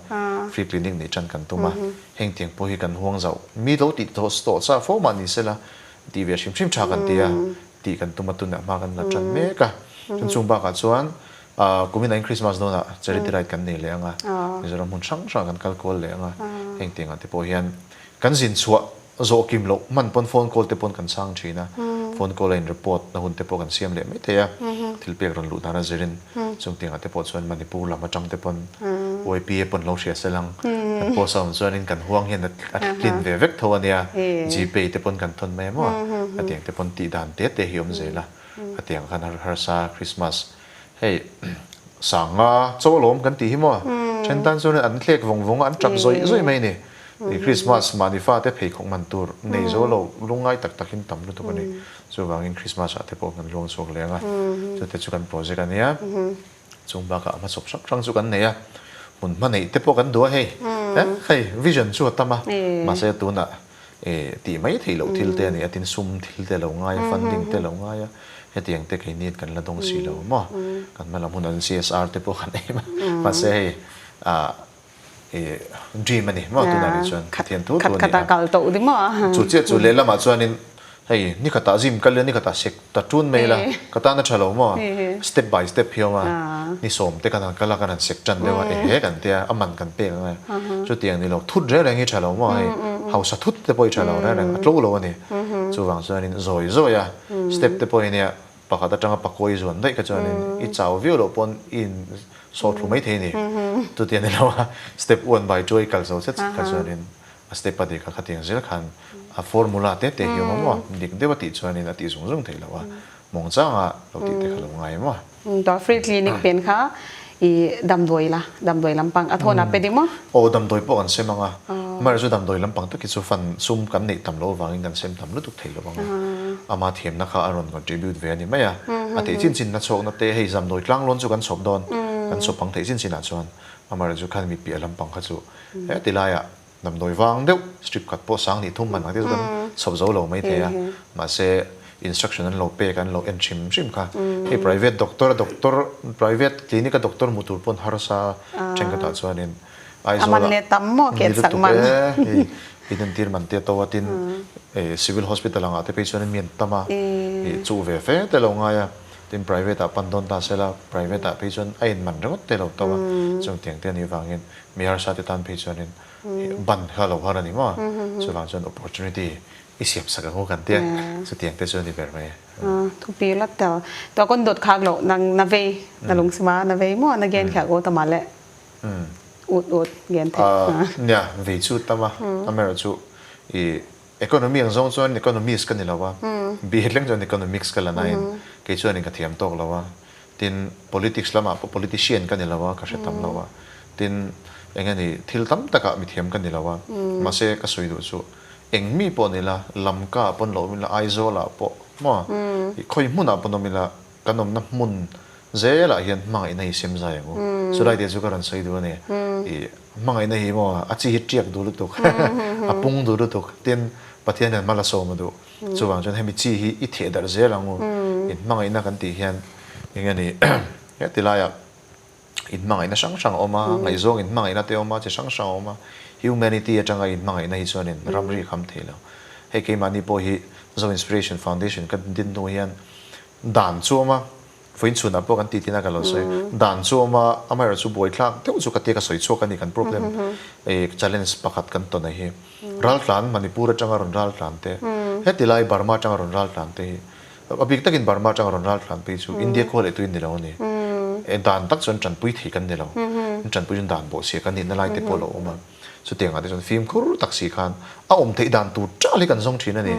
free clinic neih tan kan tum a, hengtiang pawh hi kan huang zauh mi lo tih tawh chah fo mah ni sela Tih ve hrim hrim tha kan ti a, tih kan tum a tunah hma kan la tan mek a. Chun chung bakah chuan kumin ah Christmas dawnah charity ride kan nei leh ang a, Mizoram hmun hrang hrangah kan kal kual leh ang a, heng tiangah te pawh hian kan zin chhuah zawh kim loh hman pawn phone call te pawn kan chhang thin a, phone call a in report na hun te pawh kan siam leh mai thei a, thil pek rawn luh dan a zirin chung tiangah te pawh chuan Manipur lam atang te pawn YPA pawn lo hria sel ang, kan post a awm chuanin kan huang hian a tlin ve vek tho a nia, Gpay te pawn kan thawn mai a maw, hetiang te pawn tih dan te te hi awm zel a. Khatiang khan harsa Christmas hei sanga chaw alawm kan tih hi maw then tan chuan an thlek vawng vawng a an tap zawih zawih mai a ni. Christmas mahni fate pheikhawk man tur nei zo lo lungngai tak takin tam lutuk a ni. Chuvangin Christmas ah te pawh kan luang chhuak leng a, chute chu kan project a nia. Chung bakah a hmachhawp hrang hrang chu kan nei a, hmun hma neih te pawh kan duh a hei. Hei vision chu a tam a, mahse tunah tih mai theih loh thil te a ni a, tin sum thil te a lo ngai a, funding te a lo ngai a, hetiang te keini kan la dawng si lo maw? Kan hma lam hunah CSR te pawh kan ei a, mahse hei dream a ni maw tunah rih chuan Pathian thu thu a ni a. Khat khat a kal tawh ding maw? Chu chiah chu lehlamah chuanin hei ni khatah gym kal ila ni khatah sek ta tun mai ila ka tan a tha lo maw? Step by step hi a awm a, ni sawm te kan han kal a kan han sek tan deuh a ehe kan tia a man kan pek ang e. Chutiang ni lo thut reng reng hi tha lo maw hei hausa thut te pawh hi tha lo reng reng a tlo lo a ni. Chuvang chuanin zawi zawi a step te pawh hi nia Pakhat atanga pakua i zuan daih kha chuanin i chau viau loh pawn i in sawh thlu mai thei a ni. Chuti a ni lo a, step one by two a i kal zo zet zet kha chuanin a step a dik a, khatiang zel khan a formula te te hi a awm a maw, dik deuh a tih chuanin a tih zung zung theih loh a, mawng changa lo tih te kha lo ngai maw. Tawh free clinic pen kha i damdawi la, damdawi lampang a thawn a pe ding maw? Aw damdawi pawh kan sem ang a, amaherawhchu chu damdawi lampang tak hi chu fund sum kan neih tam loh avangin kan sem tam lutuk thei lo ang a, ama thiamna kha a rawn contribute ve a ni mai a, a theih chin chin na chhuakna te hei damdawi tlang lawn chu kan chhawp dawn, kan chhawp ang theih chin chinah chuan amaherawhchu khan mi piah lampang kha chu heti laiah Damdawi vang deuh strip khat pawh sang hnih thum man ang te chu kan chhawp zo lo mai thei a, mahse instruction an lo pek an lo en hrim hrim kha. Hei private doctor a doctor private clinic a doctor hmu tur pawn harsa thenkhatah chuanin Aizawl ah ni lutuk e hei inentir man te a to a tin civil hospital angah te phei chuanin mi an tam a, chuh ve fe te lo ngai a, tin private ah pan dawn ta sela private ah phei chuan a in man ringawt te lo to a, chungtiang te a nih vangin Mi harsa te tan phei chuanin ban kha lo har a ni maw? Chuvang chuan opportunity i siam sak ang u kan tia, chutiang te chu a ni ber mai. Thupi la tel. Tuah kawn dawt khak loh nang na vei, na lungsima na vei maw? Na gen khiah ko tama le ut ut gen theih. Nia, vei chu tam a, amaherawhchu i economy ang zawng chuan economist ka ni lo a, BA thleng chuan economics ka la nain kei chuanin ka thiam tawk lo a, Tin, politics lamah pawh politician ka ni lo a, ka hre tam lo a. Tin, eng nge ni, thil tam takah mithiam ka ni lo a. Mahse, ka sawi duh chu, eng mi pawh ni la, Lamka ah pawn lo awm ila, Aizawl ah pawh maw, khawi hmunah pawn awm ila, kan awmna hmun zelah hian hmangaihna hi sem zai ang u. Chulai te chu ka rawn sawi duh a ni. Ih, hmangaihna hi maw, a chi hi tiak duh lutuk, a pung duh lutuk. Tin, Pathian hian hma la sawm a duh. Chuvang chuan hemi chi hi i theh darh zel ang u. Inhmangaihna kan tih hian eng nge ni heti laiah inhmangaihna hrang hrang a awm a, ngaihzawng inhmangaihna te a awm a, chi hrang hrang a awm a. Humanity atanga inhmangaihna hi chuanin ramri a kham thei lo. Hei keimahni pawh hi Zo Inspiration Foundation ka din hnu hian dan chu a awm a, Vawiin chhunah pawh kan titi na ka lo sawi. Dan chu awm a, amaherawh chu buaithlak deuh chu ka tia ka sawi chhuak a ni kan problem challenge pakhat kan tawn a hi. Raltlan Manipur atanga rawn raltlan te, heti lai Burma atanga rawn raltlan te hi, a bik takin Burma atanga rawn raltlan phei chu India khua leh tuin ni lo a ni. Dan tak chuan tanpui thei kan ni lo. Tanpui chuan dan bawhchhia kan nihna lai te pawh a lo awm a. Chutiang ah te chuan fimkhur tak si khan a awm theih dan tur tal hi kan zawng thin a ni.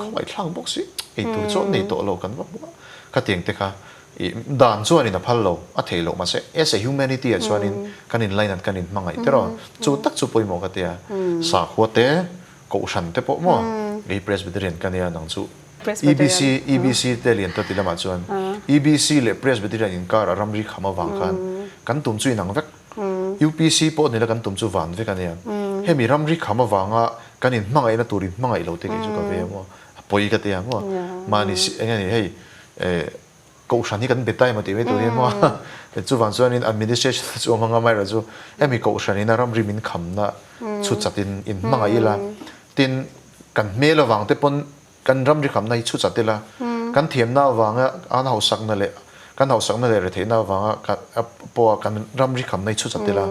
Khawngaihthlak bawk si, ei tur chuan nei tawh lo kan va hmu a. Khatiang te kha i dan chuanin a phal lo, a theih loh mahse as a humanity ah chuanin kan in lainat kan in hmangaih tiraw. Chu tak chu pawimawh ka tia. Sakhua te, Kohhran te pawh maw kei Presbyterian ka nia nang chu EBC EBC te lian tawh ti lamah chuan EBC leh Presbyterian inkar a ramri kham avang khan kan tum chu inang vek. UPC pawh nila kan tum chu van vek a nia. Hemi ramri kham avanga kan inhmangaihna tur inhmangaih lo te kei chu ka ve maw, a pawi ka ti ang maw. Mahni eng nge ni hei kohhran hi kan be ta emaw tih mai tur hi maw. Chuvang chuanin administration chu awm anga amaherawh chu hemi kohhran ina ramri min khamna chhut chatin inhmangaih ila tin kan hmel avang te pawn Kan ramri khamna hi chhu chat ila, kan thiamna avanga an hausakna leh kan hausakna leh retheihna avanga pawha kan ramri khamna hi chhu chat ila,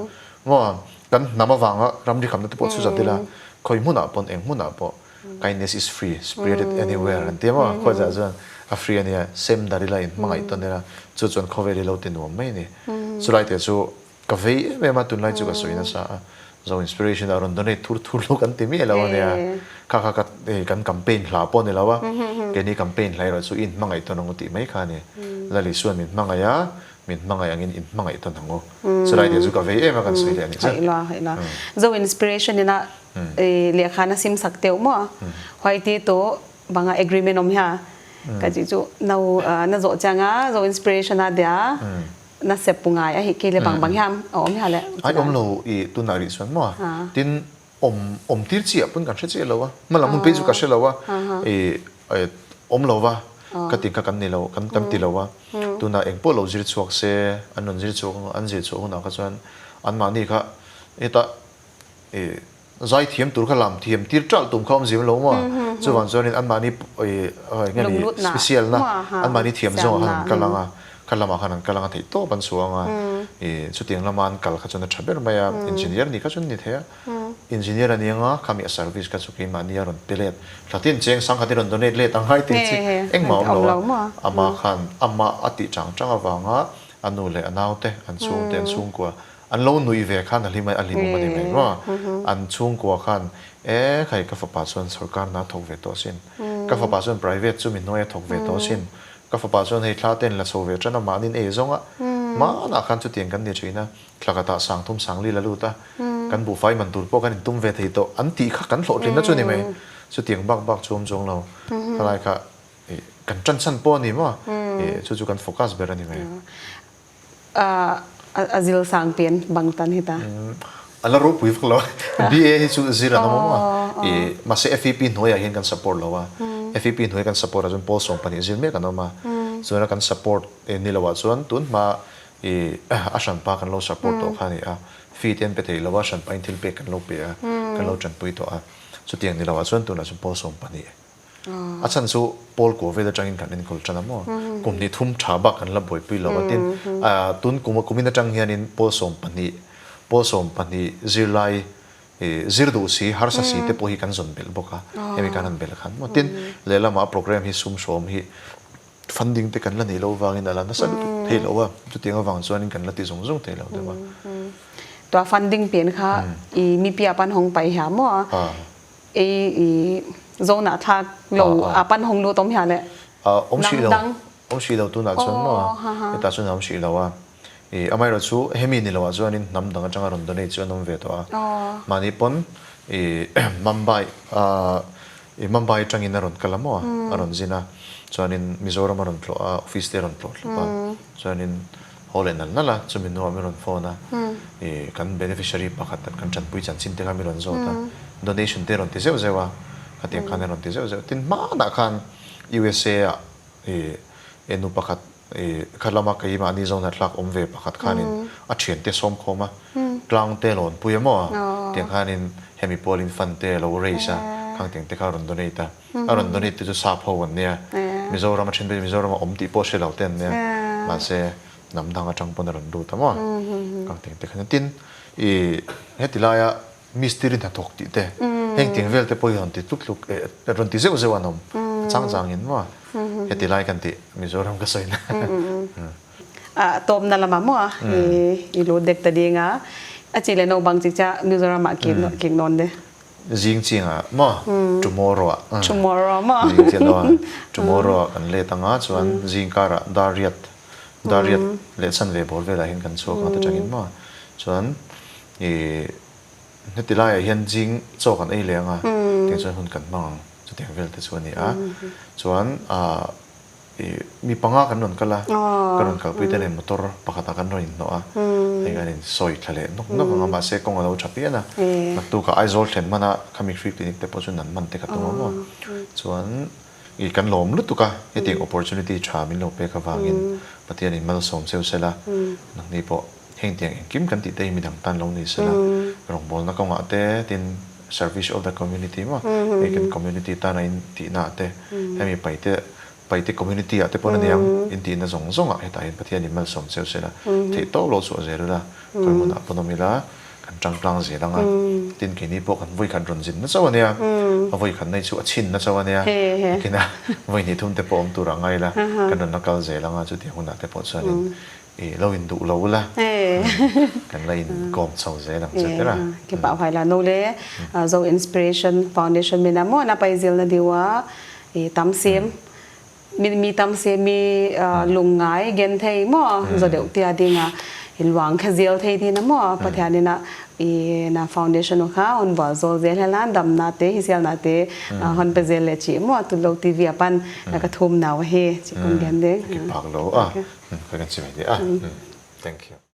maw kan hnam avanga ramri khamna te pawh chhu chat ila, khawi hmunah pawn eng hmunah pawh kindness is free, spread it anywhere an ti a maw, khawi zah chuan a free a nia, sem dar ila inhmangaih tawn ila, chu chuan khawvel hi lo ti nuam mai a ni. Chulai te chu Ka vei em em a, tunlai chu ka sawi nasa a, Zo Inspiration ah rawn donate thur thur lo kan ti miah lo a nia, kha kha ka hei kan campaign hla pawh a ni lo a, Keini campaign hla erawh chu i inhmangaih tawn ang u tih mai kha a ni. Lal Isuan min hmangaih a, min hmangaih angin inhmangaih tawn ang u. Chulai tih chu ka vei em a kan sawi leh a nih chu. Haih la, haih la. Zo inspiration ina lehkha na sim sak teuh maw? Huaiti tawh banga agreement awm hian ka tih chu no na zawh chiang a, zo inspiration a dia na sep pu ngai a hi ki le bang bang hian a awm hian le. Ai awm lo i tunah rih chuan maw? Tin awm awm tir chiah pawn kan hre chiah lo a, hmalam hun phei chu ka hre lo a, i awm lo va ka ti kha kan ni lo kan kan ti lo a, tunah eng pawh lo zir chhuak se an rawn zir chhuak an zir chhuah hunah kha chuan anmahni kha hetah i Zaithiam tur kha lam thiam tir ṭalh tum kha awm zim lo maw? Chuvang chuanin anmahni eng nge ni special na anmahni thiam zawngah khan an kal ang a, kha lamah khan an kal ang a theih tawp an chhuah ang a, ih chutiang lama an kal kha chuan a ṭha ber mai a, engineer nih kha chuan ni thei a, engineer a ni ang a, khami a service kha chu keimahni a rawn pe let, thlatin cheng sangkhat i rawn donate let ang hai tih chi engmah a awm lo a, amah khan amah a tih chang chang avanga a nu leh a naute an chhungte an chhungkua An lo nuih ve khan a hlim a hlimawm a ni mai maw? An chhungkua khan, E khai, ka fapa chuan sorkar hna a thawk ve tawh asin. Ka fapa chuan private chu mi hnuai a thawk ve tawh asin. Ka fapa chuan hei thla ten la chho ve tan a, mahniin ei zawng a. Hmanah khan chutiang kan ni thin a, thla khatah sangthum sangli la lut a, kan buhfai man tur pawh kan intum ve thei tawh an tih kha kan hlawhtlinna chu a ni mai. Chutiang bak bak chu awm chuang lo. Khalai kha kan tan chhan pawh a ni maw? Chu chu kan focus ber a ni mai. A zil sang pen bang tan hi ta. A la ropui vak lo. BA hi chu zir an awm awm a. I mahse FEP hnuaiah hian kan support lo a. FEP hnuai kan support ah chuan pawl 12 zir mek an awm a. Chuan a kan support ni lo ah chuan tun hma i a hranpa kan lo support tawh kha a ni a. Fee te an pe thei lo a, hranpa in thil pek kan lo pe a, kan lo tanpui tawh a. Chutiang ni lo ah chuan tunah chuan pawl 12. A chhan chu Paul kua vel atangin kan enkawl tan a maw? Kum hnih thum tha bak kan la buaipui lo a tin, tun kum kumin atang hianin Paul 12, Paul 12 zirlai zir duh si, harsa si te pawh hi kan zawn belh bawk a, hemi kan han belh khan maw? Tin, lehlamah program hi sum hrawm hi funding te kan la neih loh vangin a la nasa lutuk thei lo a, chutiang avang chuanin kan la ti zung zung thei lo deuh a. Tua funding pen kha i mipia pan hawng pai hiam maw? Ei i zawnah thlak lo a pan hawng lut awm hian le. Awm hrih lo, awm hrih lo tunah chuan maw hetah chuan a awm hrih lo a. I amaherawh chu hemi ni loah chuanin hnam dang atanga rawn donate chu an awm ve tawh a. Mahni pawn i Mumbai i Mumbai atangin a rawn kal a maw a rawn zin a. Chuanin Mizoram a rawn tlawh a, office te a rawn tlawh thlawp a. Chuanin haw leh nal nal a, chumi hnuah min rawn phone a, ih kan beneficiary pakhat kan tanpui chanchin te kha min rawn zawt a, donation te a rawn ti zeuh zeuh a, khatiang khan a rawn ti zeuh zeuh. Tin hmanah khan USA ah ih e nu pakhat ih kha lama keimahni zohnahthlak awm ve pakhat khanin a thiante sawm khawm a, tlang te lawn pui a maw tiang khanin hemi pawlin fund te a lo raise a, khang tiang te kha a rawn donate a. A rawn donate te chu sap ho an nia, Mizoram a then te chu Mizoram a awm tih pawh hre lo te an nia, mahse hnam dang atang pawn a rawn lut a maw? Kang tiang te khan tin i heti laia mistiri hnathawk tih te heng tiang vel te pawh hi rawn ti tluk tluk eh rawn ti zeuh zeuh an awm a chang chang in maw heti lai kan tih Mizoram ka sawi na. A tawpna lamah maw i lut dek ta ding a, a chi leh naupang chi chiah Mizoram ah kik nawn de. Zing chingah maw? Tomorrow ah. Tomorrow maw? Zing chiah lo a. Tomorrow ah kan let ang a, chuan zing karah dar riat, dar riat leh chhan ve bawr velah hian kan chhuak ang a atangin maw? Chuan ih heti laiah hian zing chaw kan ei leh ang a, tiang chuan hun kan hmang ang chutiang vel te chu a ni a. Chuan ah. Ih, mi panga kan rawn kal a, ka rawn kalpui te nen motor pakhatah kan rawn inhnawh a, hei kan insawi thla leh nawk nawk ang a, mahse kawng a lo tha pian a, naktukah Aizawl thlen hman a, khami free clinic te pawh chu nan hman te ka tum a maw, chuan ih kan lawm lutuk a, hetiang opportunity tha min lo pek avangin Pathianin malsawm cheu sela, nangni pawh hengtiang engkim kan tih te hi midang tan lo ni sela, rawngbawlna kawngah te tin service of the community maw, hei kan community tana in tihna ah te hemi paite Paite community ah te pawn a niang in tihna zawng zawng ah hetah hian Pathian in malsawm cheu sela theih tawk lo chhuah zel ila khawi hmunah pawn awm ila kan tangtlang zel ang a tin keini pawh kan vawi khat rawn zin na chauh a nia a vawi khat nei chu a chhin na chauh a nia nakin a vawi hnih thum te pawh awm tur ah ngai ila kan rawn la kal zel ang a chutiang hunah te pawh chuanin i lo in duh lo ula kan la in kawm chho zel ang che ber a. Ke pah huai la no le Zo Inspiration Foundation min a maw na pai zil na diu a. I tam sim mi mi tam se mi lungngai gen thei maw zo deuh tia dinga i luang kha zel thei din a maw Pathian in a i na foundation kha hon bual zawl zel helan dam na te hi sial na te hon pe zel le chi maw tu lo TV a pan na ka thum nau hi chi kun gen ding Ki phak lo a ka kan chi mai de a. Thank you.